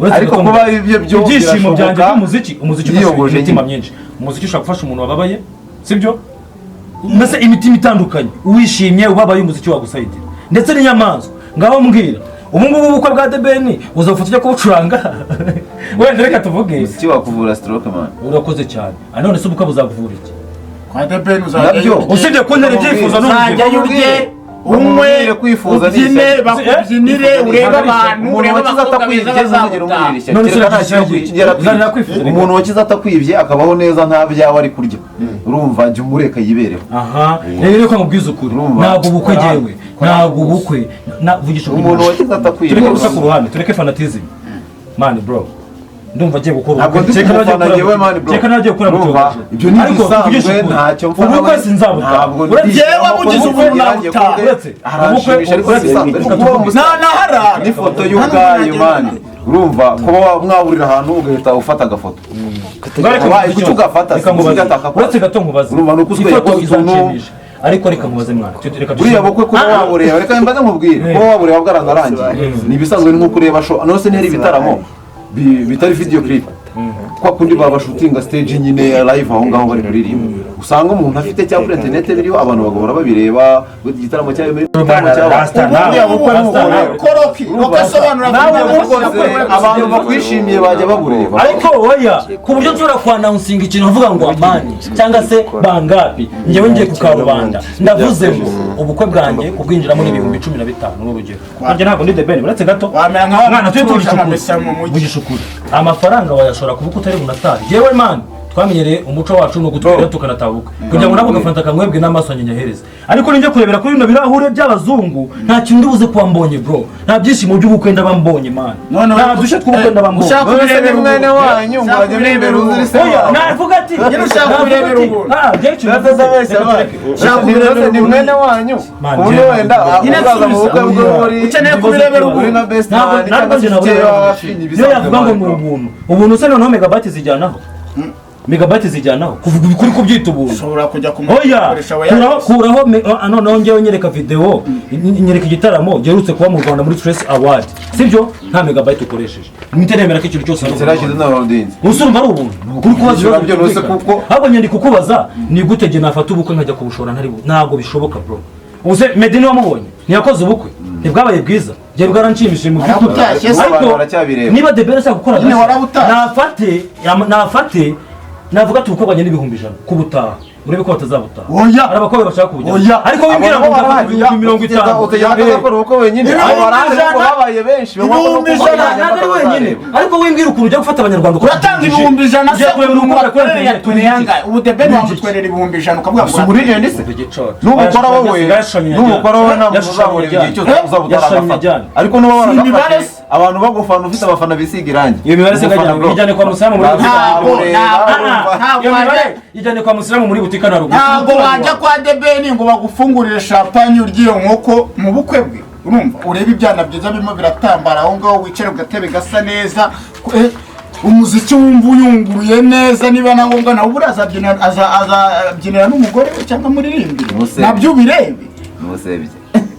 Uretse Ariko gato kuba nkubwire. ibyo byo Ibyishimo byanjye birashoboka, by'umuziki, umuziki ufasha yiyogoje imitima nyine. myinshi. Umuziki ushobora gufasha umuntu wababaye, sibyo? Mbese imitima itandukanye, uwishimye, ubabaye, umuziki wagusayidira, ndetse n'inyamaswa. Ngaho mbwira, ubu ngubu ubukwe bwa The Ben uzafata ujya kubucuranga? Wenda reka tuvuge Umuziki wakuvura stroke, man. Urakoze cyane. Ah, none se ubukwe buzakuvura iki? Kwa The Ben uzajyayo Nabyo. urye. Usibye kuntera ibyifuzo n'urugero. Uzajyayo urye, unywe, Umubwire kwifuza ni ubyine, ishyari. bakubyinire, urebe abantu, Umuntu urebe wakize abakobwa beza atakwibye ntuzigere bazagutaha. umugirira ishyari. None se Kereka nta uragira kintu ishyari? yarakwibye. Uzanira kwifuza reka. Umuntu wakize atakwibye akabaho neza nta byawe ari kurya, urumva jya umureka yibereho. Aha rero reka nkubwize ukuri. Urumva? Ntabwo ubukwe, jyewe ntabwo ubukwe na vugisha ukuri. Umuntu wakize atakwibye. Tureke gusa ku ruhande, tureke fanatism, man. Bro, ndumva agiye gukora Ntabwo ndi Kereka kumufana nagiye njyewe, gukora man, bro. Kereka nagiye gukora mu Urumva? cyogajuru. Ibyo ni Ariko ibisanzwe, tuvugishe ukuri, ntacyo mfana ubukwe we. sinzabutaha. Ntabwo ndi- Uretse Njyewe bugize ubuntu nabutaha. Uretse Aranshimisha ariko uretse bisanzwe. Ariko kuba umustar Nanaharara. n'ifoto y'ubwayo, man, urumva kuba mwahurira ahantu ugahita ufata agafoto. Wabaye kuki ugafata? Reka nkubaze. Sinzi gataka ko- Uretse gato nkubaze. Urumva ni uko usweye Ifoto yakoze utuntu- izanshimisha, ariko reka nkubaze, mwana. Reka Buriya bukwe kuba wabureba, reka mbaze nkubwire, kuba wabureba bwaranarangiye ni ibisanzwe, ni nk'uko ureba show. None se ntihari ibitaramo bitari video clip, kwa kundi babashutinga stage nyine ya live aho ngaho bari kuririmba, usanga umuntu afite cyangwa kuri internet biriho, abantu bagahora babireba igitaramo cyayo muri igitaramo cyabo. Rasta nawe. Buriya bukwe ni uko Rasta rero. Koroki ugasobanura. Nawe bukoze, abantu bakwishimiye bajya babureba. Ariko oya, ku buryo nshobora kwanawunsinga ikintu mvuga ngo amani cyangwa se bangapi, njyewe ngiye ku karubanda ndavuze ngo ubukwe bwanjye kubwinjiramo ni 15,000, ni urugero. Nanjye ntabwo ndi The Ben. Uretse gato. Wamera nka wa Mwana, tujye mucuruzi tuvugisha ukuri. amamesa mu mujyi. Vugisha ukuri, amafaranga wayashora ku bukwe utari bunatari? Yewe man, twamenyereye umuco wacu ni ugutwira tukanataha ubukwe kugira ngo nako gafanta kanywebwe n'amaso yanjye nyahereze. Ariko ninjya kurebera kuri bino birahure by'abazungu, nta kintu ndi buze kuba mbonye, bro. Nta byishimo by'ubukwe ndaba mbonye, man. Noneho- Nta dushya tw'ubukwe ndaba mbonye. Ushaka None se ni kubirebera mwene ubuntu. wanyu ngo Ushaka ajye imbere kubirebera uzuri se Oya, wawe? navuga ati Nyine ushaka navuga kubirebera ati, ubuntu. ah, njyewe ikintu Data navuze, zabeshya reka abana. tureke. Ushaka kubirebera Ni ubuntu. mwene wanyu Man, ku buryo njyewe wenda Nyine uzaza mu bukwe subiza. bwe uri Ukeneye kubirebera uri ubuntu. na best Ntabwo man ntabwo cyangwa se njye inshuti ye nabura hafi, ni niyo ibisanzwe, yavuga ngo man, ni bro. ubuntu. Ubuntu se noneho megabyte zijyanaho, megabyte zijyanaho kuvuga ukuri kubyita ubuntu? Ushobora kujya ku Oya, mukoresha wa kuraho kuraho noneho njyewe nyereka video, nyereka igitaramo giherutse kuba mu Rwanda muri Trace Award, sibyo? Nta megabyte ukoresheje, mpite nemera ko ikintu cyose ari Zirashyize ubuntu. na Rondinzi. Ubu ari ubuntu kuri kubaza Kwishyura ibibazo byo nose byumvikana. kuko- Ahubwo nyandika ukubaza ni gute njye nafata ubukwe nkajya kubushora ntari ntabwo bishoboka, bro. Ubu se Meddy wamubonye ntiyakoze ubukwe? Ntibwabaye bwiza? Njye bwaranshimishije mu by'ukuri. Warabutashye se? Abantu baracyabireba. Niba The Ben ashaka gukora Nyine agashya, warabutashye. nafate navuga ati ubukwe bwanjye n'100,000 kubutaha, urebe ko batazabutaha. Oya. Hari abakobwa bashaka kubujyamo. Oya. Ariko wimbwira ngo ndafata 50,000. Utegeka akazakora ubukwe wenyine. Ibihumbi Abo barahari ijana. kuko babaye benshi. 100,000. Ntabwo ari wenyine, ariko wimbwira ukuntu ujya gufata abanyarwanda Uratanga 100,000 se? Ugiye kureba urukundo kuri Watwerera internet? yatwerera ubu The Ben wamutwerera 100,000 ukavuga ngo Si umuririmbyi se? Nubukora wowe, nubukora wowe, ntabwo uzabura igihe cyose uzaba utaragafata, ariko nuba Imibare waragafashe se? abantu bagufana, ufite abafana bisiga irangi. Iyo mibare se Umufana, ngajyana bro. ijyane kwa Musilamu muri butike. Ntabwo, ntabwo, ntabwo Iyo mibare wajya- ijyane kwa Musilamu muri butike na ruguru. Ntabwo wajya kwa The Ben ngo bagufungurire champagne urye iyo nkoko mu bukwe bwe. Urumva urebe ibyana byiza birimo biratambara aho ngaho, wicare ku gatebe gasa neza, umuziki wumva uyunguruye neza. Niba na ngombwa nawe ubura azabyinira n'umugore we cyangwa muririmbire. Muse. Nabyo ubirebe. Ntusebye.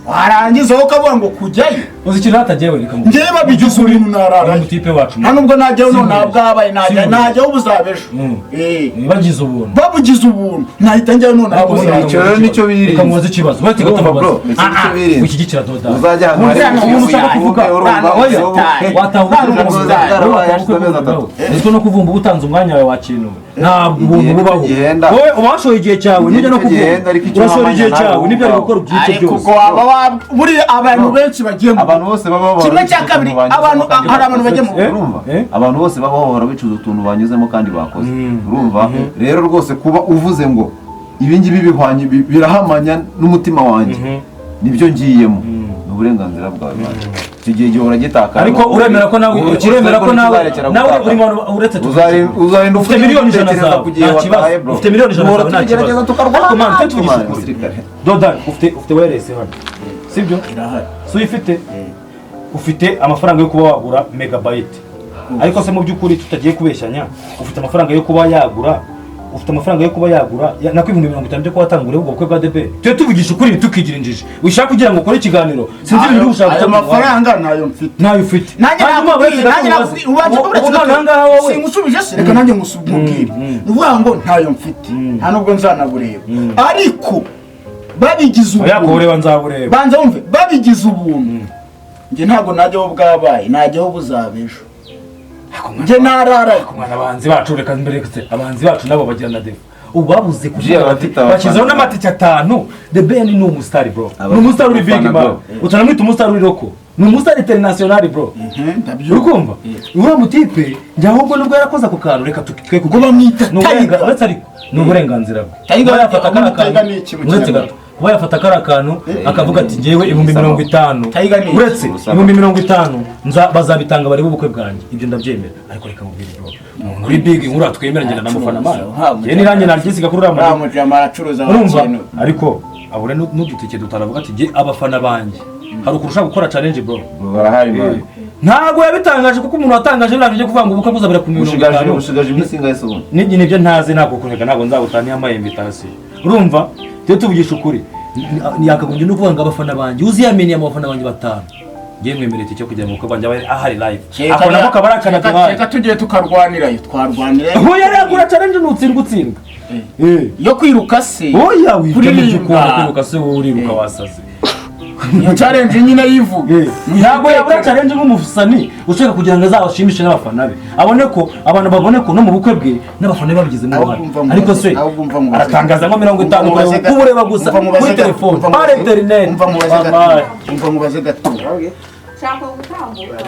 Warangiza wowe ukavuga ngo kujyayo. Uzi ikintu hatagiye, reka ngo Njyewe babigize ibintu nararayo. Umutipe wacu. Nta nubwo najyayo none Simbuye. bwabaye najya Simbuye. najyaho buzaba ejo. Bagize ubuntu. Babugize ubuntu nahita njyayo none Ntabwo buzaba. Icyo rero nicyo birinze. Reka mubaze ikibazo. Uretse gato Urumva, bro, mubaze. icyo nicyo birinze. Wishyigikira doda. Uzajya ahantu hari Umuntu ushaka kuvuga. urumva, Oya, ubukwe. wataha ubukwe Nta bw'umuntu. Bwarabaye, Wataha hashize ubukwe amezi atatu. bw'umuntu. Uziko no kuvumba uba utanze umwanya wawe wakinuwe. Ntabwo ubuntu Igihe bubaho. gihenda. Wowe uba washoye igihe cyawe, Igihe nujya no nicyo kuvumba. gihenda, ariko icyo Urashora uhamanya igihe nawe cyawe, nibyo ari ubwawe. gukora ubyice Ariko byose. ubwo waba buriya abantu benshi bagiye mu Abantu bose baba bahora Kimwe cya bicuza kabiri, utuntu banyuzemo kandi hari abantu bakoze. bajya mu Urumva? Eh? Abantu bose baba bahora bicuza utuntu banyuzemo kandi bakoze, urumva? Rero rwose kuba uvuze ngo ibi ngibi bihwanye birahamanya n'umutima wanjye nibyo ngiyemo, ni uburenganzira bwawe man. Icyo gihe gihora gitakara. Ariko uremera ko nawe Ubu uremera ko nawe ntikizarekera nawe gutakara. uri mu bantu uretse Uzarinda ufite 100,000,000 utekereza zawe ku gihe nta kibazo. wataye, bro. Ufite 100,000,000 Duhora zawe nta tubigerageza kibazo. tukarwana. Ariko man, tujye tuvugisha Man, ukuri. musirikare. Doda ufite wireless hano, sibyo? Si uyifite? Ufite amafaranga yo kuba wagura megabyte. Ariko se mu by'ukuri tutagiye kubeshyanya, ufite amafaranga yo kuba yagura, ufite amafaranga yo kuba yagura nako 50,000 byo kuba atangura ubwo bukwe bwa The Ben. Tujye tuvugisha ukuri tukigira injiji. Ushaka kugira ngo ukore ikiganiro, sinzi ibintu ushaka ayo mafaranga ntayo mfite. Ntayo ufite. Nanjye nakubwiye, nanjye nakubwiye, ubanza kubura simusubije se, reka nanjye ngusubwire. Uvuga ngo ntayo mfite, nta nubwo nzanabureba. Ariko babigize ubuntu. Yakureba nzabureba. Banza wumve, babigize ubuntu. Nge ntago najyaho bwabaye, najyaho buzabejo. Nge narara. Mwana abanzi bacu reka mbere kse, abanzi bacu nabo bagira na defu. Ubu babuze kuvuga bati bashyizeho n'amatike 5. The Ben ni umustar bro. Ni umustar uri big man. Utanamwita umustar uri roko. Ni umustar international bro. Urukumva? Uriya mutipe njye ahubwo nubwo yarakoze ako kantu reka twe kuko bamwita Tiger. Uretse ariko ni uburenganzira bwe. Kuba yafata kariya kantu, uretse gato, kuba yafata kariya kantu akavuga ati ngewe 50,000, uretse 50,000 bazabitanga barebe ubukwe bwanjye, ibyo ndabyemera. Ariko reka mubwire bro, umuntu uri big nkura twemera ngenda namufana man. Njye niranjye naryisiga kuri uriya mujama aracuruza abakene. Ariko abure n'udutike dutaravuga ati nge abafana banjye hari ukurusha gukora challenge bro. Barahari man. Ntago yabitangaje kuko umuntu watangaje ntabwo kuvuga ngo ubukwe buzabera ku 50. Ushigaje iminsi ingahe se ubundi? Nibyo nibyo ntazi, ntabwo kureka ntabwo nzagutana yamaye invitation. Urumva? Tujye tuvugisha ukuri. Yakagombye no kuvuga ngo abafana banjye uziyameniye abafana banjye 5. Ngiye mwemereye icyo kugira ngo ubukwe bwanjye abe ahari live. Ako nako kabarakana duhaye. Reka tugiye tukarwanirayo, twarwanirayo. Oya yagura challenge nutsindwa utsindwa. Yo kwiruka se. Oya wiruka kwiruka se wowe uriruka wasaze. Iyo challenge nyine yivuga. Ntabwo yabura challenge nk'umufusani ushaka kugira ngo azabashimishe n'abafana be. Abone ko abantu babone ko no mu bukwe bwe n'abafana be babigizemo uruhare. Ariko se aratangaza ngo 50 kubureba gusa kuri telefone, par internet. Umva mubaze gato. Shaka gutambuka.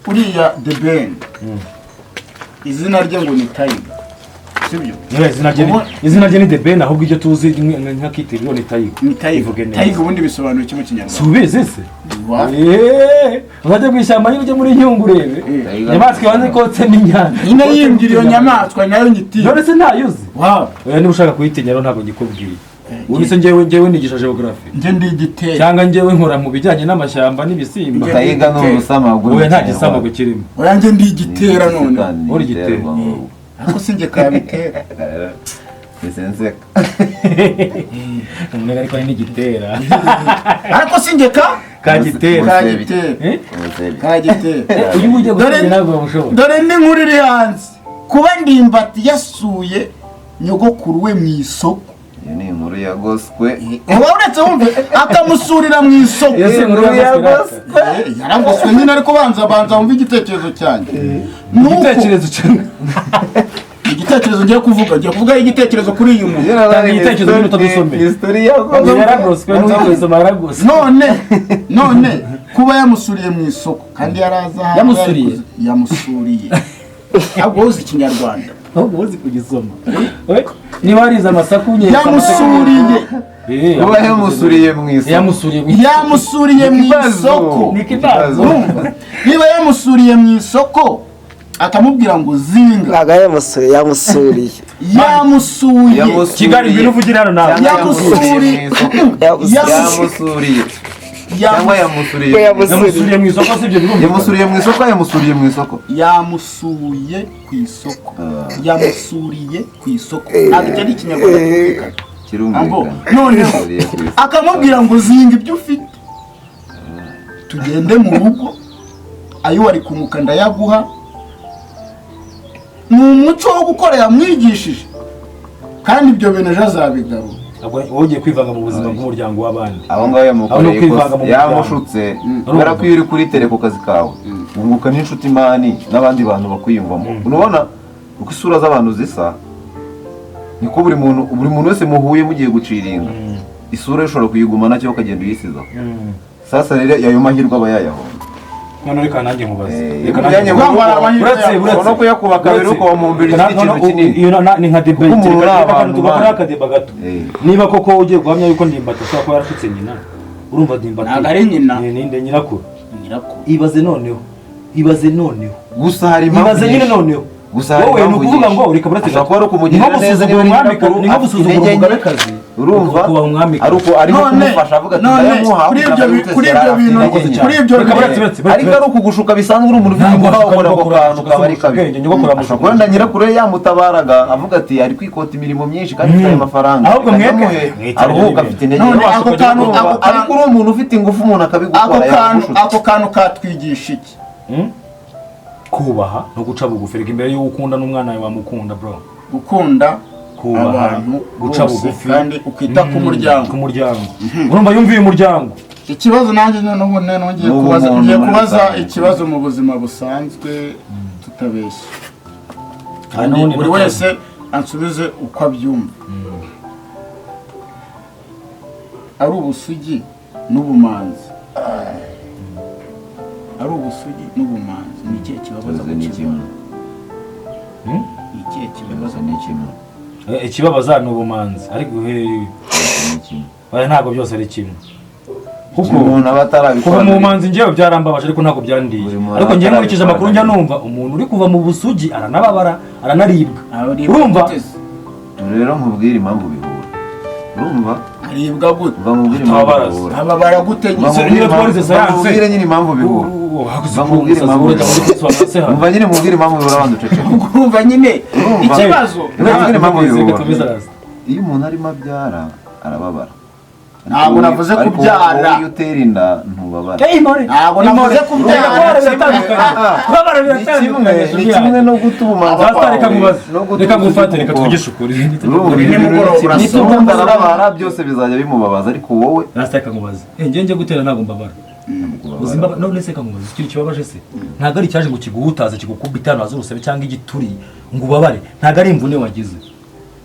Uriya The Ben. Izina rye ngo ni Tiger. Sibyo? Izina rye ni The Ben, ahubwo ibyo tuzi nk'akitiriro ni Tiger. Ni Tiger. Tiger ubundi bisobanuye iki mu Kinyarwanda? Subizi se? Uzajya kwishyamba nyine ujye muri Nyungwe urebe. Inyamaswa ibanze kotse n'inyana. Nyine yimbwira iyo nyamaswa nayo nyitinya. None se ntayuzi? Oya niba ushaka kuyitinya rero ntabwo ngikubwiye. Ubu se njyewe nigisha geography. Njye ndi igitera. Cyangwa njyewe nkora mu bijyanye n'amashyamba n'ibisimba. Tiger ni urusamagwe. Oya nta gisamagwe kirimo. Oya njye ndi igitera none. Uri igitera. Ako sinjye kabitera. Nisenseka. Umwe ariko ni igitera. Ariko sinjye kagitera. Kagitera. Uyu mujye gutera ntabwo bamushobora. Dore ni nkuru iri hanze. Kuba Ndimbati yasuye nyogokuru we mu isoko. Iyo ni inkuru yagoswe. Uba uretse wumve akamusurira mu isoko. Iyo inkuru yagoswe. Yaragoswe nyine ariko banza wumve igitekerezo cyanjye. Igitekerezo cyanjye. Igitekerezo ngiye kuvuga igitekerezo kuri uyu muntu. Tanga igitekerezo nyine utadusomeye. History yagoswe. Yaragoswe n'uwisoma yaragoswe. None kuba yamusuriye mu isoko kandi yaraza yamusuriye. Ahubwo uzi Ikinyarwanda. Ahubwo uzi kugisoma. Niba warize amasaku nye yamusuriye. Kuba yamusuriye mu isoko. Yamusuriye mu isoko. Niba yamusuriye mu isoko akamubwira ngo zinga. Ntago yamusuriye. Yamusuye. Kigali ibintu uvugira hano nawe. Yamusuriye. Yamusuriye. Cyangwa yamusuriye. Yamusuriye mu isoko sibyo birumvikana. Yamusuriye mu isoko, yamusuriye mu isoko. Yamusuye ku isoko. Yamusuriye ku isoko. Ntabwo ari Ikinyarwanda cyumvikana. Kirumvikana. Noneho akamubwira ngo zinga ibyo ufite. Tugende mu rugo. Ayo wari kunguka ndayaguha. Ni umuco wo gukora yamwigishije. Kandi ibyo bintu ejo azabigarura. Wowe ugiye kwivanga mu buzima bw'umuryango w'abandi. Aho ngaho yamukoreye ikosa, yamushutse. Kubera ko iyo uri kuri tele ku kazi kawe wunguka n'inshuti mani n'abandi bantu bakwiyumvamo. Urabona uko isura z'abantu zisa, niko buri muntu wese muhuye mugiye guciringa isura ushobora kuyigumana cyangwa ukagenda uyisizaho. Sasa rero ayo mahirwe aba yayahomba. None reka nanjye nkubaze. Reka nanjye uretse no kuyakuba kabiri uko wamumbira ikintu kinini. Iyo ni nka debate reka tugakora akadeba gato. Niba koko ugiye guhamya yuko Ndimbati ashobora kuba yarashutse nyina, urumva Ndimbati ntabwo ari nyina. Ninde nyirakuru? Nyirakuru. Ibaze noneho. Ibaze noneho. Gusa hari impamvu. Ibaze nyine noneho. Gusa hari wowe impamvu ni ukuvuga ngo ureka buretse ashobora kuba ari ukumugirira neza niba ari nyirakuru, ni nko gusuzugura umugabekazi. Urumva Kubaha umwamikazi. Ari uko arimo kumufasha avuga ati ndayamuha kuri ibyo bintu, kuri ibyo Reka bintu, ariko ari ukugushuka bisanzwe, uri umuntu ufite Ntabwo ingufu, washuka ukora ako nyogokuru kantu kaba ari amushuka kabi. ubwenge, nyogokuru amushuka Ashobora kuba nyirakuru ye yamutabaraga avuga ati ari kwikota imirimo myinshi kandi afite ayo mafaranga, Ahubwo reka mwebwe ndamuhe, mwitare aruhuka n'ibintu. afite intege None nke. ako kantu Urumva, ako ariko kantu uri umuntu ufite ingufu, umuntu ako akabigukora kantu yagushutse. Ako kantu katwigisha iki? Kubaha no guca bugufi. Reka, imbere y'uwo ukunda n'umwana wawe wamukunda, bro. Gukunda Kubaha, abantu guca bose bugufi. kandi ukita ku muryango. Ku muryango, urumva yumviye umuryango. Ikibazo nanjye noneho ubu nongeye N'ubu kubaza, umuntu ngiye muri kubaza rusange. ikibazo mu buzima busanzwe tutabeshya, kandi N'ubundi buri ntabwo. wese ansubize uko abyumva. Ari ubusugi n'ubumanzi, ari ubusugi n'ubumanzi, ni ikihe kibabaza Byose ni kukibona? kimwe. Ni ikihe kibabaza? Byose ni kimwe. Ikibabaza ni ubumanzi, ariko Byose ni kimwe. Oya, ntabwo byose ari kimwe, kuko Umuntu aba atarabikora kuva mu bumanzi njyewe byarambabaje, ariko ntabwo byandiye. Buri muntu Ariko njyewe nkurikije atarabikora amakuru njya nabi. numva, umuntu uri kuva mu busugi aranababara, aranaribwa. Aribwa Urumva? gute se? Rero nkubwire impamvu bihura, urumva? Aribwa gute? Mva nkubwire impamvu Atababara. bihura. Ababara gute? Mva Se- nkubwire niba twarize impamvu- science. mva nkubwire nyine impamvu bihura. Mva nkubwire impamvu bihura. Umva nyine nkubwire impamvu bihura, abantu uceceke. Urumva nyine Urumva? ikibazo. Mva nkubwire impamvu bihura. Bihura. Iyo umuntu arimo abyara arababara. Ntabwo navuze Ariko kubyara. wowe iyo utera inda ntubabara. Ntabwo navuze kubyara. Kubabara Ni kimwe, biratandukanye. ni kimwe no guta ubumanzi Rasta, reka kwawe, nkubaze. no guta Reka ubusugi ngufate, reka bw'umukobwa. tuvugishe ukuri. Urumva, Buri nimugoroba ni urasoma. kimwe, arababara, byose bizajya bimubabaza, ariko wowe Rasta, reka nkubaze. Njye njye gutera ntabwo mbabara. Uzi mbaba none se? Reka nkubaze ikintu kibabaje se, ntabwo ari icyaje ngo kiguhutaze, kigukubita ahantu haza urusebe cyangwa igituri ngo ubabare, ntabwo ari imvune wagize.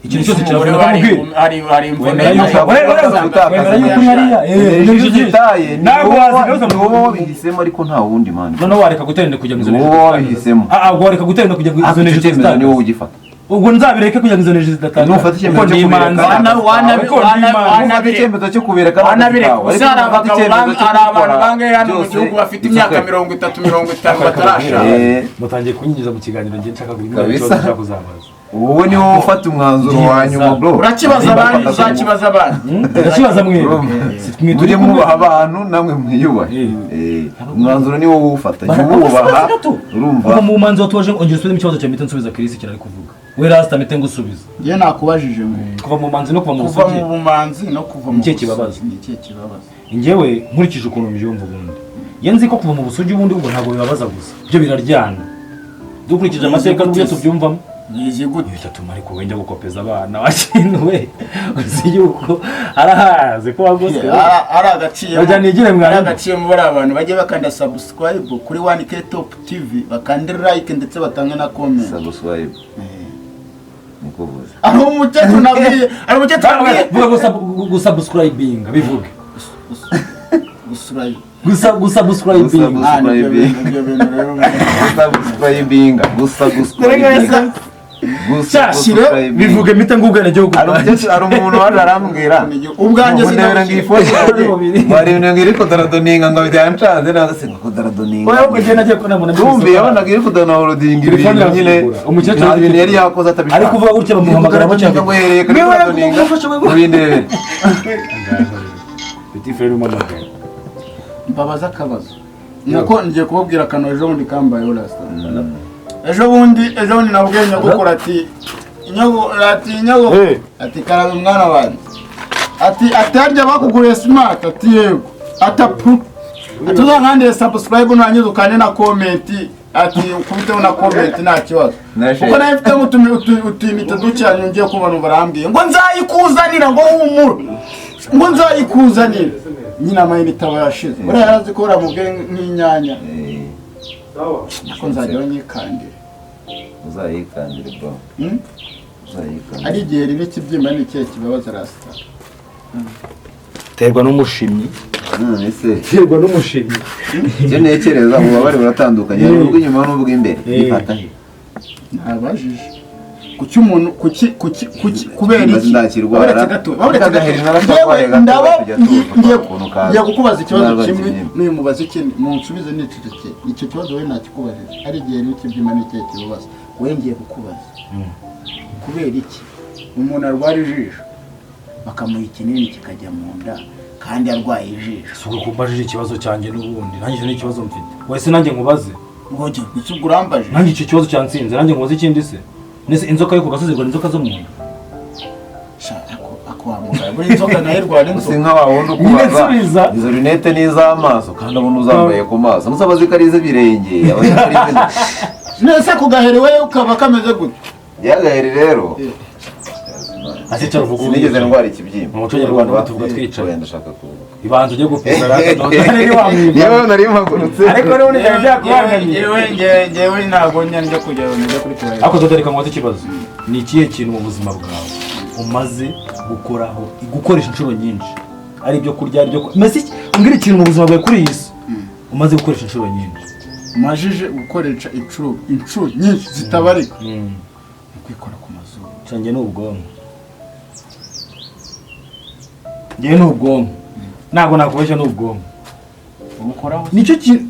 Ikintu cyose Umugore kiravuna. Kamubwire. hari imvune. Wemera yuko Gutakaza wemera yuko uri hariya Energy energy uzitaye, ni ntabwo wowe wazigaruza ni wowe wabihisemo, ariko nta wundi man. Noneho wareka gutera inda kugira ngo izo Ni energy wowe zidatakaza. wabihisemo. Ah, ubwo wareka gutera inda kugira ngo izo Ariko energy icyo cyemezo ni wowe zidatakaza. ugifata. Ubwo nzabireke kugira ngo izo energy zidatakaza. Nufata icyemezo Kuko cyo ni kubireka, imanzi. Kuko ni imanzi. Nufata icyemezo cyo kubireka ntabwo Wanabireka kawe. gusa. Hari Ariko nufata abagabo icyemezo cyo hari abantu kubikora, bangahe hano mu byose gihugu bafite it's imyaka okay. 30, 50 batarashaka? Mutangiye kunyinjiza mu kiganiro njye nshaka Kabisa. ikibazo nshaka kuzabaza. Wowe ni wowe ufata umwanzuro wa nyuma, bro. Urakibaza abandi, uzakibaza abandi. Ndakibaza mwebwe. Si mwe turi Mujye kumwe. mwubaha abantu, namwe mwiyubahe. Umwanzuro ni wowe uwufata, jya uwubaha, urumva? Kuva mu manzi watubaje, ongera usubizemo ikibazo cyawe, mpite nsubiza Chris kirari kuvuga. We Rasta, mpite ngusubiza. Njye nakubajije ngo Kuva mu manzi no kuva mu kuva busugi mu bumanzi no kuva mu Ni ikihe busugi, kibabaza? Ni ikihe kibabaza? Njyewe nkurikije ukuntu mbyumva, ubundi ye nzi ko kuva mu busugi ubundi ubwo ntabwo bibabaza gusa, byo biraryana, dukurikije amateka n'uburyo tubyumvamo. Yizi gute? Bitatuma ariko wenda gukopeza abana wakintu we, uzi yuko arahazi ko wagoswe. Ari agaciyemo. Bajya nigire mwarimu. Ari agaciyemo. Bari abantu bajye bakanda subscribe kuri 1K Top TV, bakande like ndetse batange na comment. Subscribe niko uvuze. Ari umukecuru nabwiye, ari umukecuru nabwiye. Vuga gusa gusubscribinga, bivuge. Gusurayo. Gusa gusubscribinga. Ah, nibyo bintu, nibyo bintu rero. Gusubscribinga, gusa gusubscribinga, gusa Cyashyire bivuge mpite ngubwene gihugu. Hari umukecuru, hari umuntu waje arambwira Ubwanjye ngo ndebera ngo iyi phone yanjye ngo hari ibintu ngo iri kudaradoninga, ngo byancanze nawe se ngo kudaradoninga. Oya, ubwo njye nagiye kubona mbona Kumbi yabonaga iri kudownloadinga Telefone ibintu nyine irazigura. Umukecuru nta bintu yari yakoze atabishaka. Ari kuvuga gutya bamuhamagara Iri ngo hereye kuri Niwe kudownloadinga yagufasha wewe. mubindebere. Petit frère umamagaye. Mbabaza akabazo nako ngiye kubabwira akantu ejo bundi kambayeho, Rasta. Ejo bundi nabwiye nyogokuru ati ati nyogokuru, ati karabe mwana wanjye, ati harya bakuguriye smart? Ati yego. Ati apu, ati uzankandire subscribe nurangiza ukande na comment, ati ukubiteho na comment nta kibazo. Narashe. Kuko nawe mfitemo utunite duke, ngiye kubona barambwiye ngo nzayikuzanira, ngo humura, ngo nzayikuzanira nyine. Amayinite aba yashize. Buriya yarazi ko uramubwiye nk'inyanya ko nzajyaho nyikandire. Uzayikandire, bro. Hmm? Uzayikandire. Ari igihe riba ikibyimba, ni ikihe kibabaza, Rasta? Terwa n'umushimyi. None se Terwa n'umushimyi. Icyo ntekereza, ububabare buratandukanye, hari ubw'inyuma n'ubw'imbere. Bifata he? Ntabajije kuki umuntu kuki kubera iki? Ndakirwara. Baburetse gato, baburetse gato. Agaheri n'abatarwaye Yewe, gato, ndaba tujya tuva ngiye ukuntu kaza. ngiye kukubaza ikibazo Narwaye kimwe ikibyimba. n'uyu mubaza ikindi, munsubize nicecekeye. Icyo kibazo wowe ntakikubajije. Ari igihe rero ikibyimba ni ikihe kibabaza? Wowe ngiye kukubaza, kubera iki umuntu arwara ijisho? Bakamuha ikinini kikajya mu nda kandi arwaye ijisho. Si uko kumbajije ikibazo cyanjye n'ubundi nanjye icyo ni ikibazo mfite. Wese nanjye nkubaze. Ngo jya ubwo urambaje. Nanjye icyo kibazo cyansinze, nanjye nkubaze ikindi se. Nese inzoka yo ku gasozi irwara inzoka zo mu nda? Ako wamugaye. Buri inzoka nayo irwara inzoka. Si nka wa wundi ukubaza izo lunette ni iz'amaso kandi abona uzambaye ku maso. Musa abazi ko ari iz'ibirenge, abazi ko ari iz'intoki. Nese ku gaheri we ukaba kameze gute? Yagaheri rero. Sinigeze ndwara ikibyimba. Mu muco nyarwanda batuvuga twicaye. Ndashaka kuvuga. Ibanza ujye gupima rata none wamwiba. Yewe nari mpagurutse. Ariko rero ni byakubangamiye. Yewe ntabwo njya kujya njya kuri toilette. Ariko dore reka nkubaze ikibazo. Ni ikihe kintu mu buzima bwawe umaze gukoraho gukoresha inshuro nyinshi? Ari ibyo kurya, ari ibyo mbese umbwira ikintu mu buzima bwawe kuri iyi si umaze gukoresha inshuro nyinshi. Majije gukoresha inshuro nyinshi zitabarika. Kwikora ku mazuru. Cyanjye ni ubwonko. Ngiye ni ubwonko. Ntabwo nakubeshya ni ubwonko. Ubukoraho nicyo kintu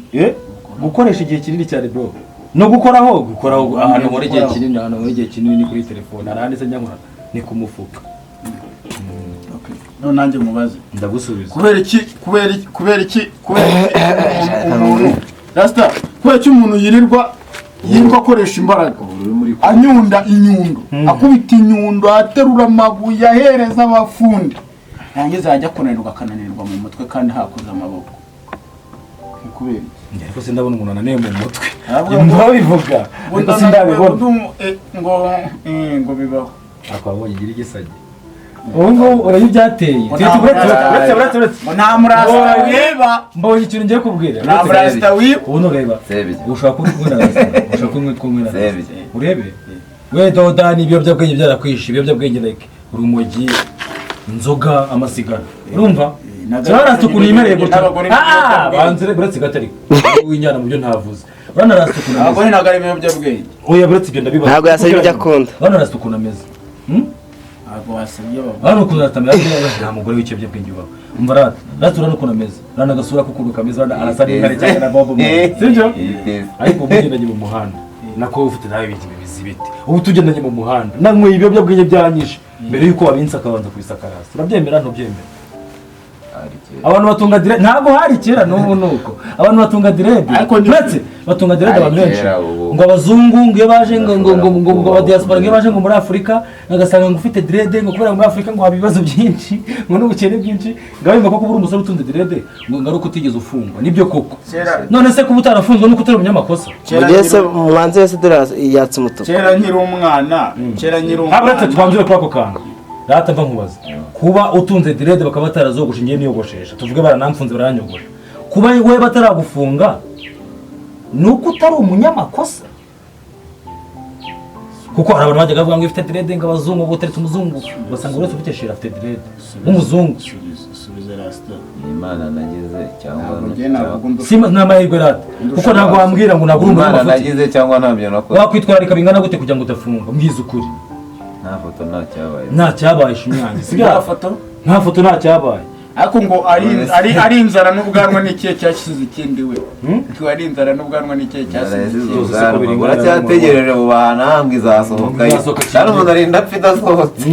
gukoresha igihe kinini cyane bro. No gukoraho ahantu muri igihe kinini, ahantu muri igihe kinini ni kuri telefone, arahandi se njya ni ku mufuka. Okay. No nanjye mubaze. Ndagusubiza. Kubera iki umuntu Rasta, kubera iki umuntu yirirwa akoresha imbaraga anyunda inyundo, akubita inyundo, aterura amabuye, ahereza abafundi, yangiza ajya kunanirwa akananirwa mu mutwe kandi hakoze amaboko. Kubera iki? Ariko sindabona umuntu ananiwe mu mutwe. Ndabivuga. Ariko sindabibona. Ngo bibaho. Akabonye igira igisage. Ubu ngubu urabye byateye. Uretse. Nta murasta wiba. Mbonye ikintu ngiye kubwira. Nta murasta wiba. Ubu nureba. Ushaka kuba kumwe na Rasta. Ushaka kumwe na Rasta. Urebe. We doda ni ibiyobyabwenge byarakwishe, ibiyobyabwenge like urumogi, inzoga, amasigara. Urumva? Rasta ukuntu yimereye gutya. Banze uretse gatariko. Winyana mu byo ntavuze. Urana Rasta ukuntu ameze. Abagore ntabwo ari ibiyobyabwenge. Oya uretse ibyo ndabibaza. Ntabwo yasabye ibyo akunda. Urana Rasta ukuntu ameze. Ntabwo wasabye abagore. Urana ukuntu Rasta ameze, nta mugore w'ikiyobyabwenge ubaho. Umva Rasta, Rasta urana ukuntu ameze. Urana agasura k'ukuntu kameze, urana arasa n'intare cyangwa na Bobo Marley. Sibyo? Ariko ubu ugendanye mu muhanda. Nako ufite nawe ibintu bimeze bite? Ubu tugendanye mu muhanda. Nanyweye ibiyobyabwenge byanyishe. Mbere yuko wabinsa akabanza kubisaka Rasta. Urabyemera ntubyemera? Abantu batunga direde ntabwo hari kera n'ubu nuko abantu batunga direde uretse batunga direde abantu benshi ngo abazungu ngo iyo baje ngo ngo ngo ngo ngo diaspora ngo baje ngo muri Afurika nagasanga ngo ufite direde ngo kubera muri Afurika ngo haba ibibazo byinshi ngo n'ubukene bwinshi ngo abimba ko kubura umusore utunze direde ngo ngaruko utigeze ufungwa nibyo koko. None se kuba utarafunzwe nuko utari umunyamakosa? Mugese mwanze wese dore yatse umutuku. Kera nkiri umwana, kera nkiri umwana. Uretse twanzure kuri ako kantu. Rata mva nkubaza. Kuba utunze direde bakaba batarazogosha ngiye niyogoshesha. Tuvuge baranamfunze baranyogosha. Kuba we bataragufunga nuko utari umunyamakosa. Kuko hari abantu bajyaga bavuga ngo ifite direde ngo abazungu guteretse umuzungu basanga uretse ufite shira afite direde. Umuzungu. Subiza Rasta. Imana nagize cyangwa Sima n'amahirwe rata. Kuko ntabwo wambwira ngo nagura umuntu amafuti. Imana nagize cyangwa ntabyo nakoze. Wakwitwararika bingana gute kugira ngo udafunga? Mbwiza ukuri. Nta foto nta cyabaye. Nta cyabaye shumyange. Sibyo? Nta foto? Nta foto nta cyabaye. Ariko ngo ari inzara n'ubwanwa n'ikihe cyashize ikindi we. Ngo ari inzara n'ubwanwa n'ikihe cyashize ikindi. Uracyategereje mu bantu izasohoka. Kandi umuntu arinda apfa idasohotse.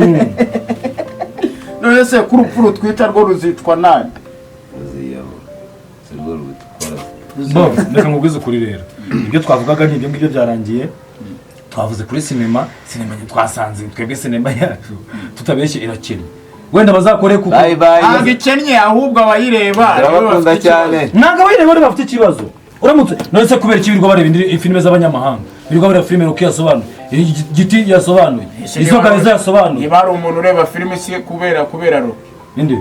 None se ku rupfu rutwica rwo ruzicwa nande? Ruziyahura. Si rwo rubikora. Bo, reka nkubwize ukuri rero. Ibyo twavugaga ni ibyo ngibyo byarangiye. Twavuze kuri sinema, sinema twasanze twebwe sinema yacu tutabeshye irakennye. Wenda bazakore kuko ntabwo ikennye ahubwo abayireba turabakunda cyane. Ntabwo abayireba bafite ikibazo. Uramutse none se kubera iki birirwa bareba filime z'abanyamahanga? Birirwa bareba filime Rocky yasobanuye, igiti yasobanuye, izo Gareza yasobanuye. Niba hari umuntu ureba filime si kubera Rocky. Ninde?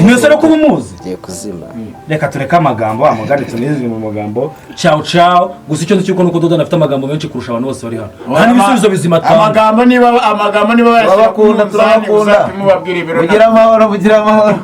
Mwese no kuba umuzi. Giye kuzima. Reka tureke amagambo amugane tunizwe mu magambo. Ciao ciao. Gusa icyo nzi cyuko nuko Dodana afite amagambo menshi kurusha abantu bose bari hano. Nta n'ibisubizo bizima atanga. Amagambo niba bayashyira ku munzani uzapima ubabwira ibiro. Mugira amahoro, mugira amahoro.